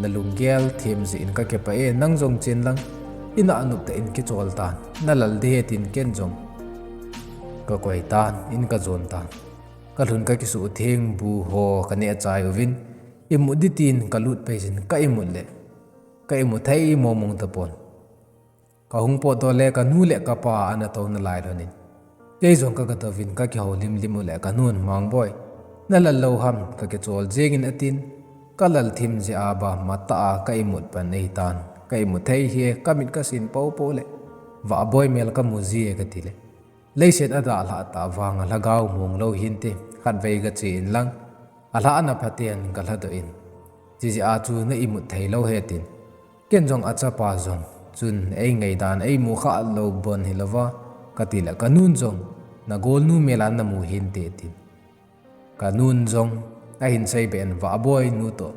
na lunggel them jeh in ka kipa e, nang jong chen lang, in a nup ta in kichol tan, na lal de tin ken jong. Ka koi tan, in ka jon tan. Ka lhun ka kisuh theng bu ho ka neh chai uvin, imut di tin ka lut pei jin ka imut le, ka imut thei mong mong ta pon. Ka hung pot doh le ka nu le ka pa ana tou na lai lhon in. Kei jong ka gadoh in ka kihoulim lim uleh ka nun, Mangboi, na lal lou ham, ka kichol jeng in, atin. Ka lal thim jeh a ba matah a ka imut pan ahitan, ka imut thei hih e, ka mit ka sin popo leh Vahboi mel ka mu ji e, ka ti leh, leiset a dalhah tah vang a lhagao mong lou hinte, khatvei ka che in lang, alhah na phaten ka lhadoh in, chijeh a chu na imut thei lou hi, atin. Ken jong achapa jong chun ei ngaidan ei mu kha lou bon hilouva, ka ti leh ka nun jong, na golnu mel a na mu hinte, atin. Ka nun jong ahin sei beh in, Vahboi nu toh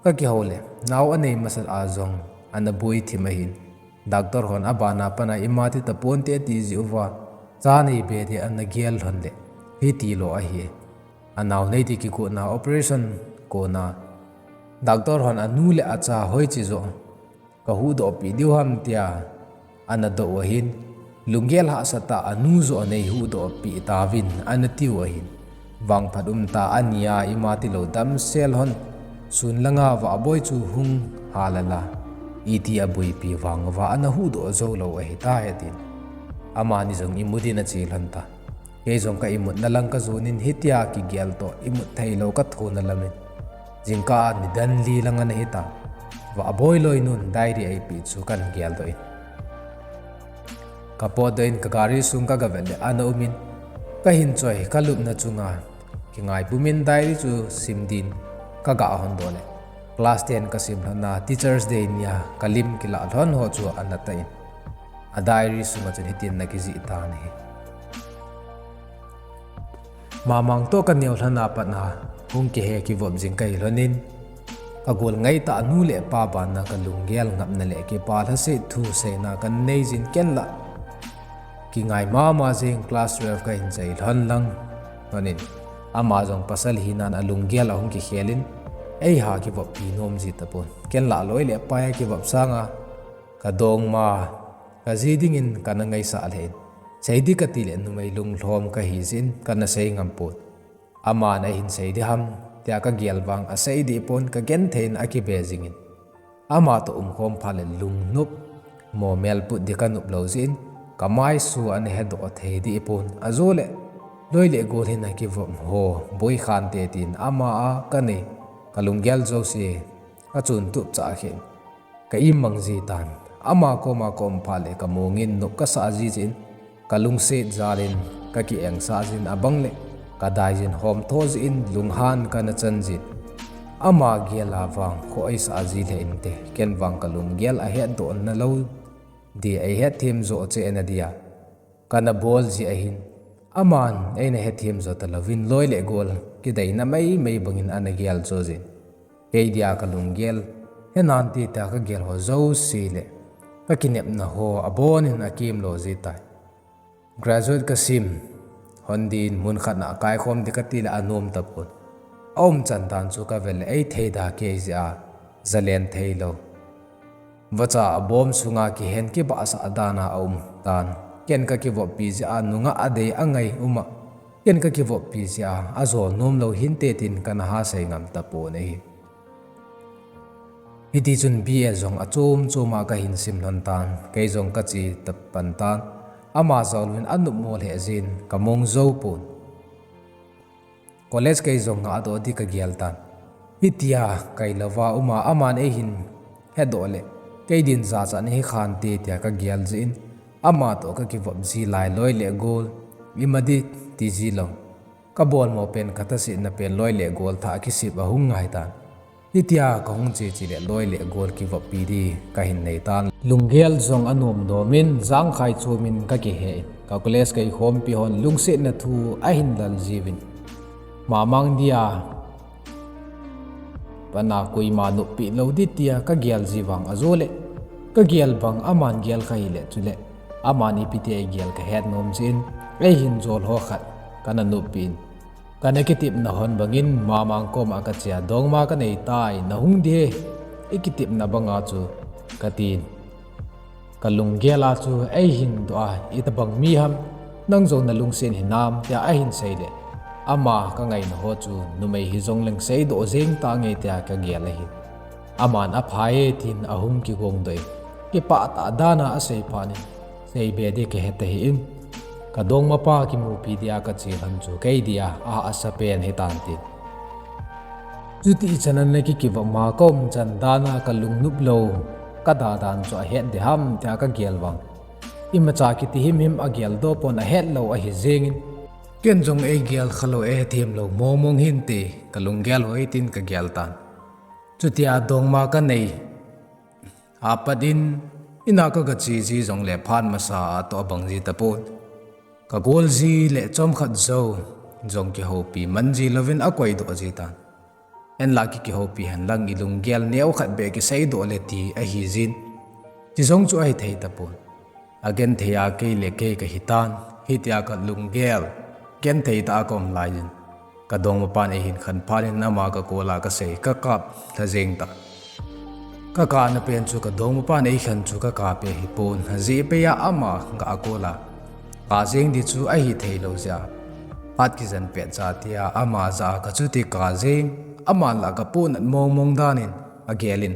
ka kihou leh nao anei masat a jong ana boi thim ahin, doctor hon abana pat a ima ti taponte ati jeh uva, cha nei be ding ana gel lhon leh hiti lou ahi. Anao nei ding kigotna operation kona doctor hon anu le acha hoiche joh ka huhdoh peh diu ham tia ana doh u ahin, lunggel hahsa tah a anu joh nei huhdoh peh tauvin ana tiu ahin, vangphat umtah a nia ima tilou damsel hon, sun langa Vahboi chu hung halal a, iti a boipi vang uva ana huhdoh jou lou ahitai, atin. Amani jong imut in ache lhon tan. Kei jong ka imutna lang ka jon in hitia kigel toh imut thei lou ka thohna lam in. Jingkah a nidan li lang ana hitan. Vahboi loinun diary eipeh chu kan geldoh in. Ka potdoh in ka gari sung ka gavet leh ana um in. Ka hin choi ka lupna chunga kingaipum in diary chu sim din ka ga hon doh leh, class ten ka sim lhon a Teachers' Day nia ka lim kilah lhon ho chu ana tah in. A diary sunga chun hitin ana kijih tan ahi. Mamang toh ka neo lhon a pat a hung kihe kivop jing ka hi lhon in, ka gol ngaitah nu le pa ban a ka lunggel ngapna le kipa lhaset thu seina ka nei jin, ken lah kingai mama jeng, class twelve ka hin chai lhon lang lhon in, ama jong pasal hinan a lunggel ahung kikhel in, eiha kivoppi nom ji tapon. Ken lah loi le pai a kivop sanga ka dongma ka ji dingin kana ngaisah lheh in, sei ding ka ti leh numei lunglhom ka hi jeh in kana sei ngam pon. Aman eihin sei ding ham tia ka gel vang asei ding pon, ka genthei in akibe jing in. Ama toh umkhom phat leh lungnop, mo mel put ding ka nop lou jeh in, ka maisu ana hedoh thei ding pon. Ajo leh loi le gol hin a kivop ho boi khante tin ama a ka nei ka lunggel jouse ka chun tup chah khen. Ka imang ji tan. Ama koma ka um phat leh ka mong in nop ka sah ji jeh in, ka lungset jal in ka kieng sah jin, abang leh ka dai jin hom tho jeh in lunghan kana chan jin. Ama gel a vang kho eisah ji lheh inte, ken vang ka lunggel ahetdoh na lou ding, eihet them joh cheh na dia kana bol ji ahin, aman eina hethem jo talouvin loi le gol kideina maimai bangin ana gel jo jin. Kei dia ka lunggel henante tia ka gel ho jouse le ka kinepna ho abonin akem lo ji tai. Graduate ka sim lhon din mun khat na kaikhom ding ka ti le anom tapon. Aum chan dan chu ka vel le eithei da kei jeh a jalen thei lou. Vacha abom sunga kihen kibahsah dan a aum tan. Ken ka kivoppi jeh a nungah adei angai um a, ken ka kivoppi jeh a ajol nom lou hinte tin kana ha sei ngam tapon ahi. Hiti chun B A jong achom chom a ka hin sim lhon tan, kei jong ka che tapan tan. Ama jol uvin anop mo lheh jin ka mong jou pon. College kei jong ngah doh ding ka gel tan. Hitia kai louva um a, aman eihin hedoh le kei din jachat na hi khante tia ka gel jeh in, ama toh ka kivop ji lai loi le gol ima ding ti ji lou. Ka bolmo pen ka thase na pen loi le gol thah kisip ahung ngai tan. Hitia ka hung che che le loi le gol kivoppi ding ka hin nei tan. Lunggel jong anom nom in, jangkhai chom in ka kihe in, ka college kei khompi hon lungsetna thu ahin lal jiuvin, mamang dia pana koima noppi lou ding tia ka gel ji vang ajo le, ka gel bang aman gel ka hi le chule, aman ipi ti eigel ka het nom jeh in, eihin jol ho khat kana noppi in, kana kitepna hon bangin mamang koma ka che a, dongma ka nei tai, na hung ding e, i kitepna banga chu, ka tin. Ka lunggel a chu eihin doh a, itobang mi ham, nang jong na lungset hinam tia ahin sei le, ama ka ngaina ho chu numei hijong leng seidoh jeng tange tia ka gel ahi. Aman aphai e tin ahung kigong doh in, kipah tah dan a asei phat in, sei be ding ka he tahih in, Ka dongmapa kimupi dia ka che lhon chu kei dia ahahsa pen hitan tin. Chuti chan a na kikivop ma ka um chan dan a ka lungnop lou, ka da dan chu ahet ding ham tia ka gel vang, imacha kiti himhim agel doh pon ahet lou ahi jengin, ken jong eigel kha lou, eithem lou mong mong hinte, ka lunggel hoi tin ka gel tan. Chutia dongma ka nei apat in, in a ka gache ji jongle phat masa a toh abang ji tapon. Ka gol ji le chomkhat jou jong kihoupi man ji louvin akoi doh ji tan. Enla ki, kihoupi hen lang, i lunggel neo khat beh kisei doh le ti ahi jin. Chi jong chu ahi thei tapon. Agenthei a kei le kei ka hitan, hitia ka lunggel genthei tah a ka um lai in, ka dongmapan eihin khan phat in ama ka kol a ka sei, ka kap lha jeng tan. Ka kana pen chu ka dongmapan eikhan chu ka kap e hipon, ajeh pei a ama ga kol a ka jeng di chu ahi thei lou jeh a, phat kijen pet cha tia ama jah a ka chuti ka jeng, aman la ka ponat mong mong dan in agel in,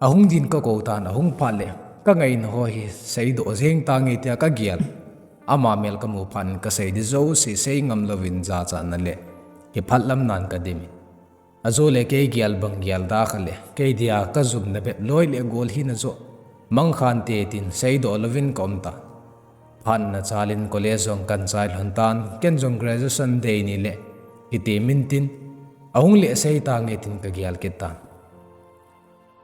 ahung din ka kou tan, ahung phat le ka ngaina ho hi sei doh jeng tange tia ka gel. Ama mel ka mu phat in ka sei di jouse sei ngam louvin jachatna le kiphat lam nan ka dim in, ajo le kei gel bang gel da kha le kei dia ka jumna bep loi le gol hina joh mang khante tin sei doh louvin ka um tan. Phat na chal in college jong kan chai lhon tan, ken jong graduation day ni le kiti min tin, ahung le sei tange tin ka gel kit tan.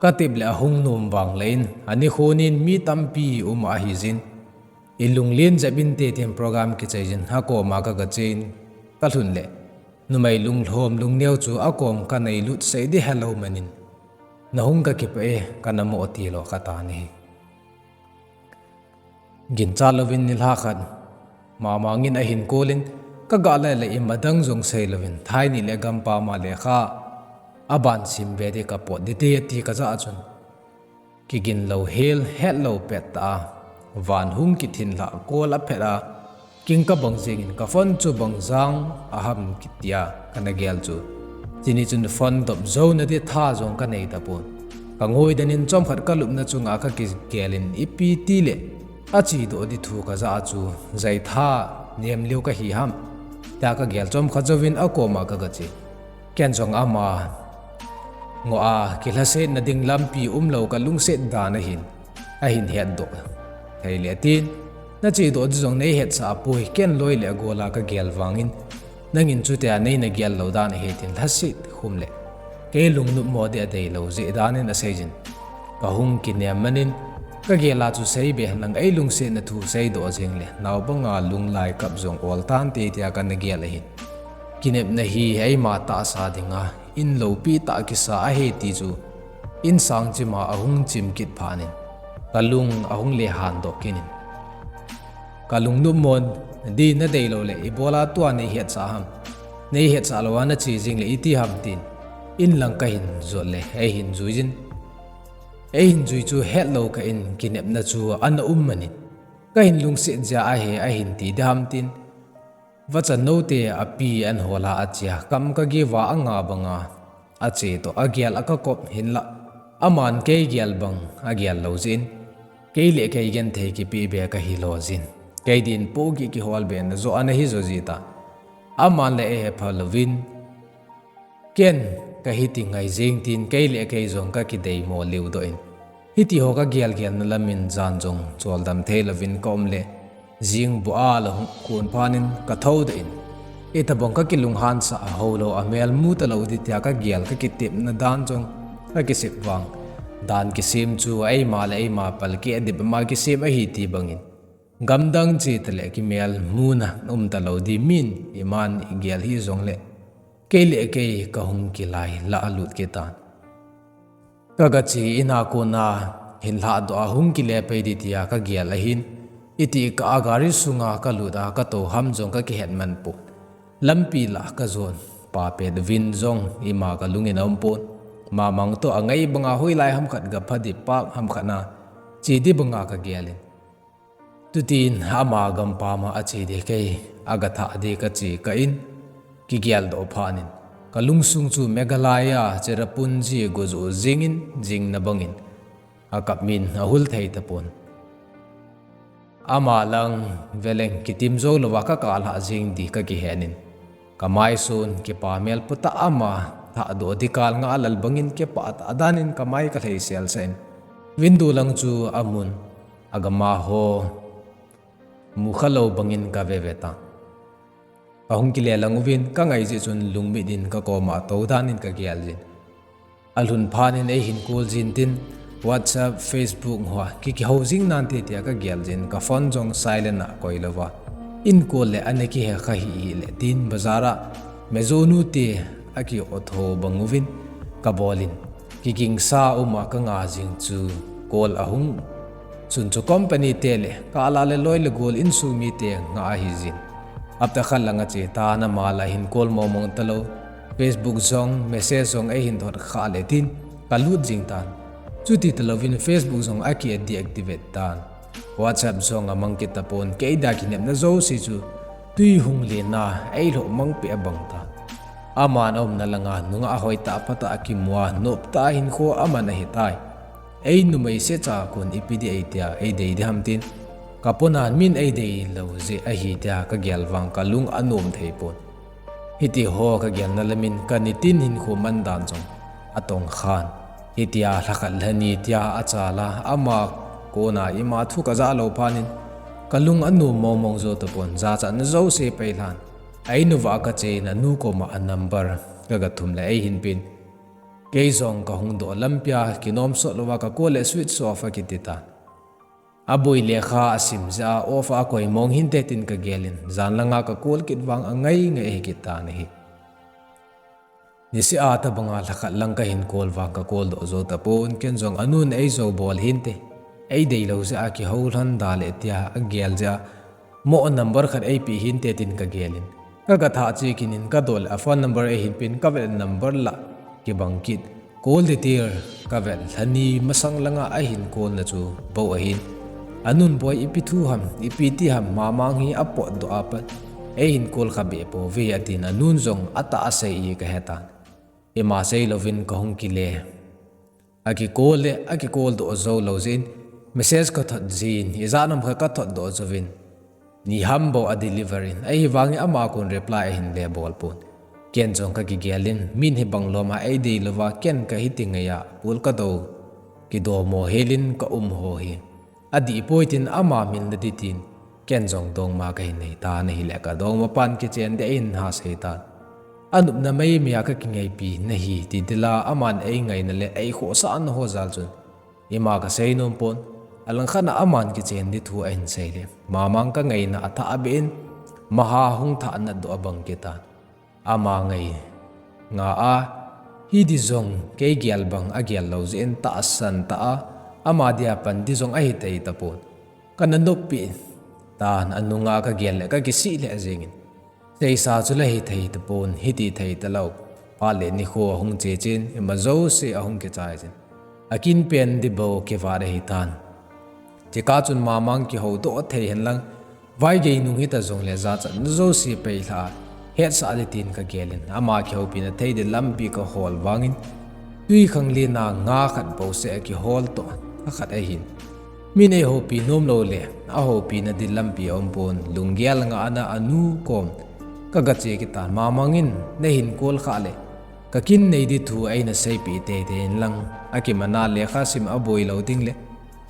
Ka tep le ahung nom vang le in, ani khon in mi tampi um ahi jin, i lunglen jep inte tin program kichai jin, akom a ka gache in, ka lhun le numei lunglhom lungneo chu akom ka nei lut sei di helou man in, na hung ka kipah e, ka na mo ti lo ka tan ahi. Ginchat louvin nilhah khat, Mamang in ahin kol in, ka ga le le ima dang jong sei louvin, thai ni le gampam a lekha aban sim ve di ka pot di te ti ka jah a chun, kigin lou hel, het lou pet tah a, van hung kithin lhah kol a phet a, king ka bang jeng in ka phone chu bang jang a ham kiti a ka na gel chu. Chini chun phone dop jou na di tha jong ka nei tapon. Ka ngoi den in chomkhat ka lupna chunga ka kigel in ipi ti le ache doh di thu ka jah a chu, jai tha nem liu ka hi ham tia ka gel chomkhat jouvin akom a ka gache. Ken jong ama ngo a kilhasetna ding lampi um lou ka lungset dan ahin, ahin het doh thei le tin, na che doh di jong nei hetsah a poi, ken loi le gol a ka gel vang in, nangin chutia nei na gel lou dan ahi tin lhaset khum le kei lungnop mo di adei lou jeh dan in asei jin. Ka hung kinem man in, ka gel a chu sei be hen lang, ei lungsetna thu sei doh jeng le nao banga lunglai kap jong ol tante tia ka na gel ahin. Kinepna hi eima tahsa dinga in loupi tah kisa ahi ti chu in sang chim a ahung chim kit phat in, ka lung ahung le han doh kit in, ka lungnop mo di na dei lou le, ibola tua nei hetsah ham? Nei hetsah lou a na che jing le iti ham tin, in lang ka hin jot le, eihin jui jin. Eihin jui chu het lou kah in kinepna chu ana um man in, ka hin lungset jeh a ahi, ahin ti di ham tin, vachan nou te api an hol a ache a, kam ka giuva anga banga ache toh agel a ka kop hin la, aman kei gel bang agel lou jin, kei le kei genthei kipe be ka hi lou jin, kei din pohgih kihol be na joh ana hi jo ji ta. Aman le eihe pha louvin, ken ka hiti ngai jeng tin kei le kei jong ka kidei mo liu doh in, hiti ho ka gel gel na lam in jan jong choldam thei louvin ka um le, jing bu a la hung kun phat in ka thou doh in, itobang ka kilunghan sah a ho lou a mel mu ta lou di tia ka gel ka kitepna dan jong ka kisep vang. Dan kisem chu eima le eima palkeh dip ma kisem ahi ti bang in, gamdang che ta le kimel muna um ta lou di min iman igel hi jong le, kei le kei ka hung kilai la a lut kit tan. Ka gache in a kon a hin lhah doh a hung kile pei di tia ka gel ahin, iti kah a gari sunga ka lut a ka tou ham jong ka kihet man pon. Lampi lah ka jon pa pet vin jong ima ka lung in a um pon. Mamang toh angai banga hoilai ham khat ga pha di park ham khat na che di banga ka gel in. Tutin ama gampam a ache di kei, aga thah di ka che kah in, kigel doh phat in, ka lungsung chu Meghalaya Cherrapunji go jo jing in, jing na bang in, akap min ahul thei tapon. Ama lang veleng kitim jou louva ka kah lhah jing di ka kihen in, ka maisun kipa mel putah ama thah doh di kal nga a lal bangin kipah tah dan in ka mai ka lhei sel sah in, window lang chu amun, agam a ho mu kha lou bangin ka ve ve ta. Ka hung kile lang uvin, ka ngai jeh chun lungmit in ka kom a tou dan in ka gel jin. Alhun phat in eihin call jin tin, WhatsApp, Facebook hoa ki, kihou jing nante tia ka gel jin, ka phone jong silent a koi louva. In call le ana kihe kha hih hih le tin bazar a Mezo nu te aki o tho bang uvin ka bol in, kigingsa um a ka nga jing chu call ahung sun chu company te le kah la le loi le gol insung mite nga ahi jin. Hapta khat lang a che tan ama la hin call mong mong talou, Facebook jong message jong eihin thot kha le tin ka lut jing tan. Chuti talouvin Facebook jong aki deactivate tan. WhatsApp jong amang kit tapon, kei dia kinepna jouse chu tui hung len a eilhoh mang peh abang tan. Aman aumna langa nungah hoi tah pha tah a kimu a, nop tah a hinkho aman ahitai. Ei numei secha kon ipi di ei tia, ei dei di ham tin, ka pona min ei dei lou jeh ahi tia ka gel vang ka lung anom thei pon. Hiti ho ka gelna lamin ka nitin hinkho man dan jong atong khan. Hitia lhakhat lhani tia achal a, ama kona ima thu ka ja lou phat in ka lung anom mong mong jou tapon, jachatna jouse pei lhan. Einuva ka che in anu koma a number ka ga thum le eihin pen. Kei jong ka hung doh lampia kinom sot louva ka call le switch off akiti tan. Aboi lekha asim jeh a off a koi mong hinte tin ka gel in, jan langa ka call kit vang angai ngai ahi kit tan ahi. Niseh a tabanga lhakhat lang ka hin call vang ka call doh jou tapon, ken jong anun eijou bol hinte, ei dei lou jeh a kihou lhon da le tia agel jeh a, mo number khat eipe hinte tin ka gel in, ka ga thah che kit in ka doh le a phone number eihin pen, ka vet le number la kibang kit. Call detail ka vet lhani masang langa ahin call na chu bou ahin. Anun boi ipi thu ham, ipi ti ham, Mamang hi apotdoh a pat eihin call kha be pouve atin, anun jong atah a sei e ka he tan. Ima sei louvin ka hung kile. Aki call le, aki call doh jou lou jeh in, message ka thot jin, ijat ham kha ka thot doh jouvin. Ni ham bou a deliver in, ahivangin ama kon reply ahin le bol pon. Ken jong ka kigel in, min hi bang lom a ei dei louva, ken ka hiti ngai a, pul ka do, kidomo hel in ka um ho hi. Adih poi tin ama min na di tin, ken jong dongma ka hin nei tan ahile ka dongma pan kichen di ahin ha sei tan. Anupna mai mai a ka kingaipi na hi ti dila aman ei ngaina le ei khohsahna ho jal chun. Ima ka sei nom pon, alangkhat a aman kichen di thu ahin sei le. Mamang ka ngaina athah abeh in, maha hung thah nat doh abang kit tan. Ama ngai nga a, hi di jong kei gel bang agel lou jeh in tahsan tah a, ama dia pan di jong ahi thei tapon. Ka na noppi tan, anunga ka gel le ka kisih lheh jeng in. Seisa chu la hi thei tapon, hiti thei talou. Phat le nikho ahung che chen, ima jouse ahung kichai chen. Akin pen di bou kivat ahi tan. Chika chun Mamang kihou doh thei hen lang, vaigei nung hita jong le jachatna jouse pei lha a, hetsah di tin ka gel in, ama kihoupina thei di lampi ka hol vangin, tui khanglen a nga khat bou seh a kihol toh, a khat ahin. Min ei houpi nom lou le, ahoupina di lampi aum pon, lunggel nga ana anu kom ka ga che kit tan, Mamang in na hin call kha le, ka kin nei di thu ei na seipeh teitei in lang, akiman a lekha sim aboi lou ding le,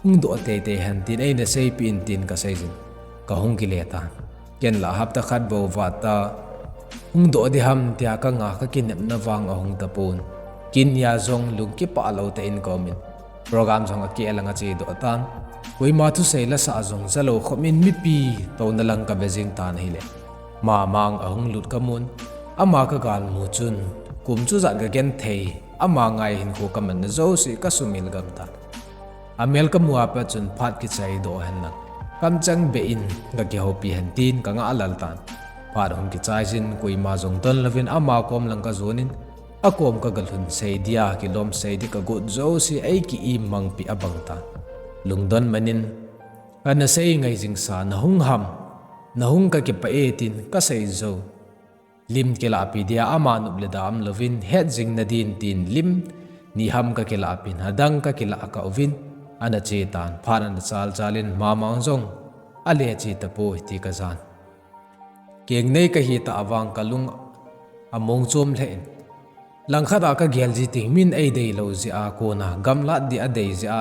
hung doh teitei hen tin ei na seipeh in tin ka sei jin, ka hung kile tan. Ken la hapta khat bou vat ta, hung doh di ham tia ka nga ka kinepna vang ahung tapon. Kin nia jong lung kipah lou tah in ka um in. Program jong akeh lang a che doh tan. Koima thusei la sah jong ja lou khop in mipi touna lang ka ve jing tan ahile. Mamang ahung lut ka mun. Ama ka gal mu chun. Kum chu jat ka gen thei. Ama ngai hinkho ka man na jouse ka sumil gam tan. Amel ka mu a pat chun phat kichai doh hen lang. Kamchang beh in ka kihoupi hen tin ka nga lal tan. Phat hung kichai jin koima jong don louvin ama kom lang ka jon in. Akom ka ga lhun sei dia, kilom sei di ka got jouse ei ki-im mangpi abang tan. Lungdon man in, ka na sei ngai jing sa na hung ham, na hung ka kipah e tin ka sei jou. Lim kilah pi dia ama nop le da um louvin, het jing na din tin lim ni ham ka kilah pin, adang ka kilah ka uvin, ana che tan, phat ana chal chal in Mamang jong ale che tapoi ti kajan. Kengnei kahi tah vang kalung among chom lheh in. Langkhat a kagel ji teng min eideilou jeh a kona gamlat ding adei jeh a,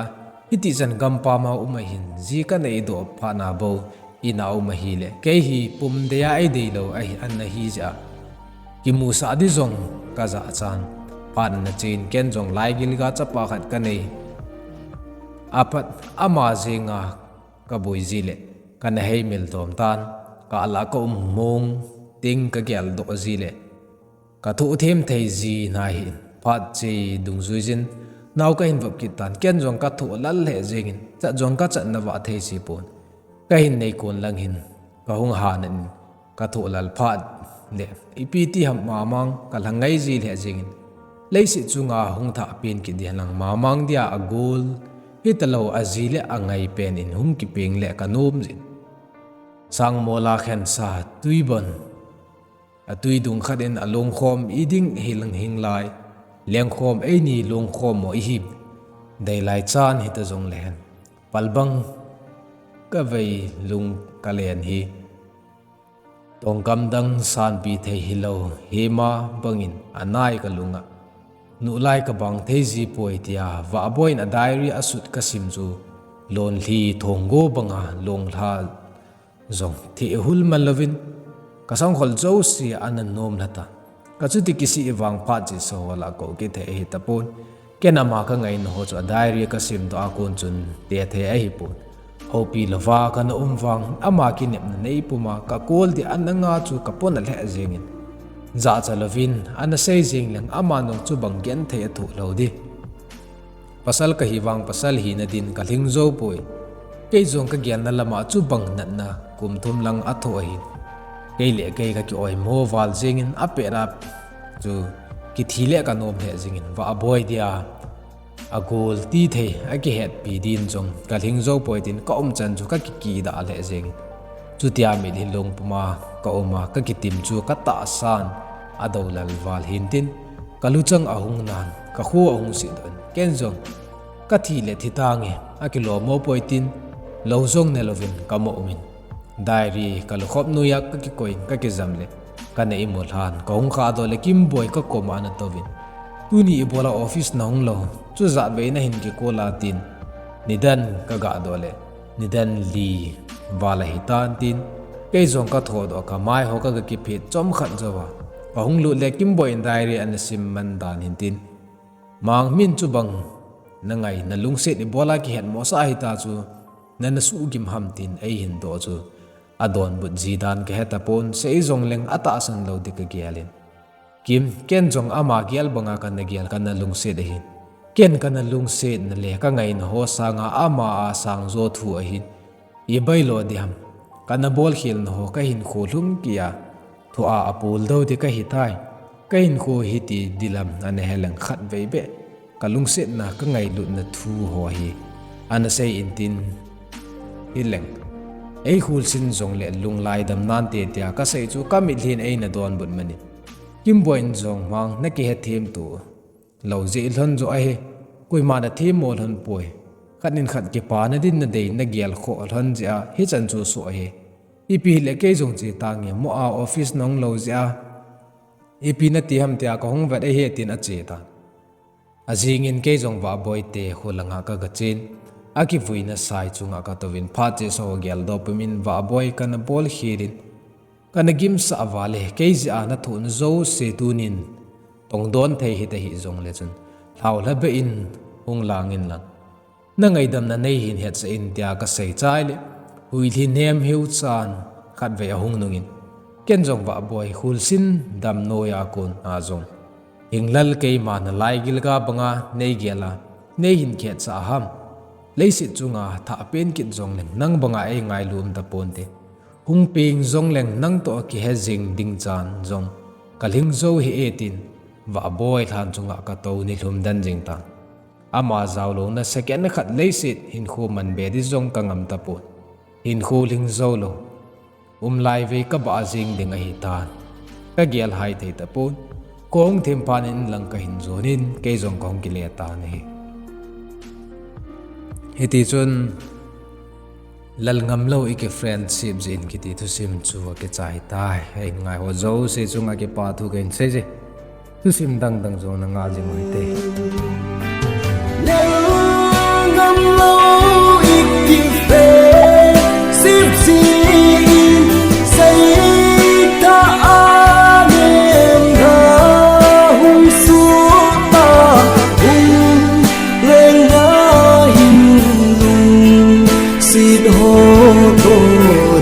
hiti chan gampam a um ahin, ji kanei doh phat na bou in a um ahile, kei hi pum dei a eideilou ahi, ana hi jeh a kimusah ding jong kajah chan, phat ana chen, ken jong laigilga chapa khat kanei. Apat ama jenga kaboi ji le, kana heimil dom tan, kah la kaum mong teng kageldoh ji le, kathoh them thei ji nahi. Phat che dungjui jin, nao kahin vop kit tan, ken jong kathoh lal lheh jengin, chat jong kachat nava thei ji pon. Kahin nei kon lang hin, kahung han in, kathoh lal phat le, ipi ti ham mamang kalha ngai ji lheh jengin. Leiset chunga hung thah pen kit ding lang mamang dia agol hitalou aji le angai pen in hung kipeng le kanom jin. Sangmola khensa tuibon, atui dung khat in alongkhom iding hilang hinglai, lengkhom eini longkhom mo ihi, deilai chan hita jong lehen. Palbang kavei lung kalen hi. Tongkam dang sanpi thei hilou, hima bangin anai kalunga. Nuhlai kabang thei ji poi tia, Vahboi in a diary asut kasim chu, lonlhi thonggo banga longlha jong thehul man louvin, kasangkhol jouse ana nom lhata. Kachuti kisih vang phat che sa ho la kou kithei ahi tapon. Ken ama kangaina ho chu a diary kasim doh a kon chun tethei ahipon. Houpi louva kana um vang, ama kinepna neipuma kakol ding ana nga chu kapona lheh jengin. Jahcha louvin, ana sei jeng leng ama nung chu bang genthei athoh lou ding. Pasal kahi vang pasal hina din kalhing jou poi. Kei jong kagelna lama chu bang natna kum thum lang athoh ahin. Kei le kei kaki oimo val jengin apet a chu kithi le kanom lheh jengin Vahboi dia agol tithei akihetpi din jong kalhing jou poi tin kaum chan chu kakikidah lheh jengin. Chutia mitlhi lungpuma kauma kakitim chu katahsan adou lal val hintin, kaluchang ahung nan, kakho ahung sihdoh in, ken jong kathi le thi tange, akilom mo poi tin, lou jong nelouvin kamo umin. Diary kalukhop noiya kakikoi in kakijam le, kana imu lhan, kahung khahdoh le Kimboi kakoma ana touvin. Tuni ibola office nahung lou, chujat vei nahin kikol a tin, nidan kagahdoh le, nidan li val ahitan tin, kei jong kathodoh a kamai ho kaga kiphet chomkhat jouva, kahung lut le Kimboi in diary ana sim man dan hintin, Mang, min chu bang nangai, nalungset ibola kihetmosah ahita chu, nana suhgim ham tin eihin doh chu, adonbut ji dan kahe tapon, sei jong leng atahsan lou ding kagelin. Kim, ken jong ama gel banga kana gel kana lungset ahin. Ken kana lungsetna le kangaina ho sanga ama a sangjo thu ahin. Ibailo ding ham. Kana bolkhelna ho kahinkho lhung keiya, thoa apul dou ding kahitai. Kahinkho hiti ding lam ana heleng khatvei beh kalungsetna kangailutna thu ho hi ana sei intin, hileng, eikholsin jongle lunglai dam nante tia kasei chu kamitlhin eina donbut manin. Kimboi in jong, Mang, nakihethem tu lou jeh lhon joh ahi. Koima nathemmo lhon poi. Khat in khat kipana din nadei nagelkhoh lhon jeh a hichan chu soh ahi. Ipi hile kei jong che tange, mo a office nahung lou jeh a, ipi nati ham tia kahung vet ahi tin ache tan. Ajingin kei jong Vahboi te kho langa kagachen, akivuina sai chunga katouvin phat chesa ho geldoh pumin Vahboi kana bolkhelin, kana gimsah vale, kei jeh a nathohna jouse tunin tongdon thei hita hih jongle chun, lhaolha beh in hung langin lang. Nangaidamna neihin hetsah in tia kasei chai le, huilhi nemheu chan khatvei ahung nungin, ken jong Vahboi kholsin damnoiya kona jong, Hinglal, keima nalaigilga banga neigel a, neihin khetsah ham? Leiset chunga thahpen kit jongleng nang banga eingailu um taponte. Hung peng jongleng nangtoh kihe jing ding chan jong kalhing jou hih e tin, Vahboi lhan chunga katou nilhum den jing tan. Ama jaolouna second khat leiset hinkho manbe ding jong kangam tapon. Hinkho lhing joulou, umlai vei kabah jing ding ahitan. Kagel haithei tapon. Kahung themphat in lang kahin jonin, kei jong kahung kile tan ahi. Hitichun, Lal ngamlou i ki friendship jeh in kiti thusim chu akichai tai. Ei ngai ho jouse chunga kipa thu kahin sei e. Thusim dangdang jong na nga jing u hite. Lal ngamlou i ki friendship jeh in seitah a nem na hung suh ta hung leng na hin lungsit ho toh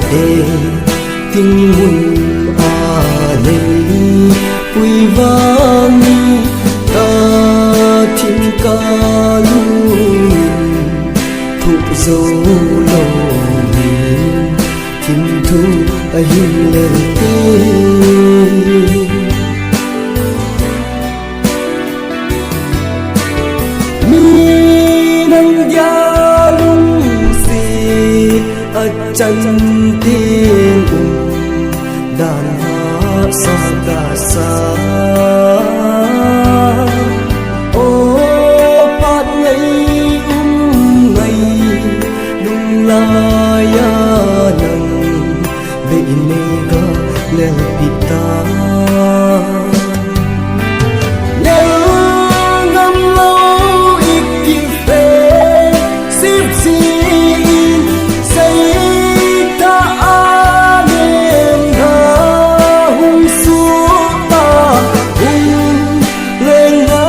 ding mun a lei pui vang ni ta thim ka lungin thup jou lou ni thim thu ahin lel te. Mi nang dia lungset achan teng um dan hahsa kasa. O phat ngai um ngai lunglai a nang ve in nei ga lelpi ta. Lal ngamlou i ki friendship jeh in seitah a nem na hung suh ta hung leng na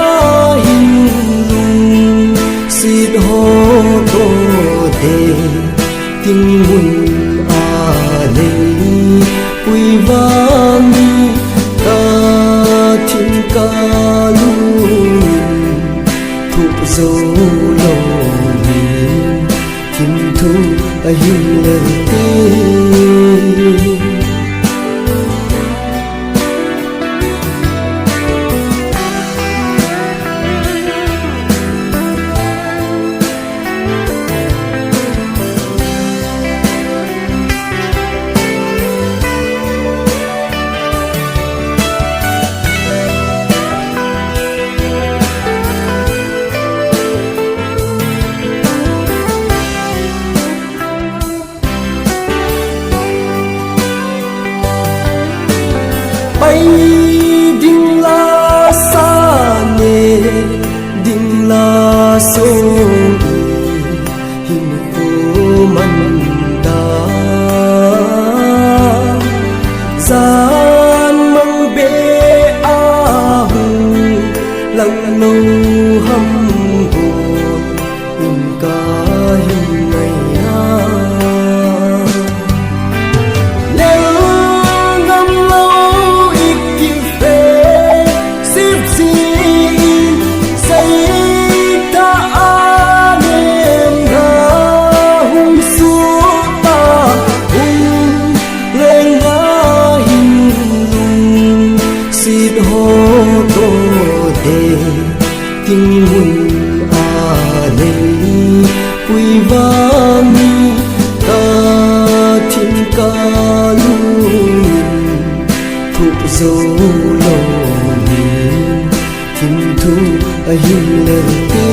hin lungsit ho toh ding mun a lei pui vang ni ta thim ka lungin thup jou lou ni thim thu ahin lel te. Pai ding la sa ne ding la so hin ko man da. Jan mang be a hung lang lou ham go in ka hin ngai a. Lal ngamlou i ki friendship jeh in seitah a nem na hung suh ta hung leng na hin lungsit ho toh ding mun a lei pui vang ni ta thim ka lungin thup jou lou ni thim thu ahin lel te.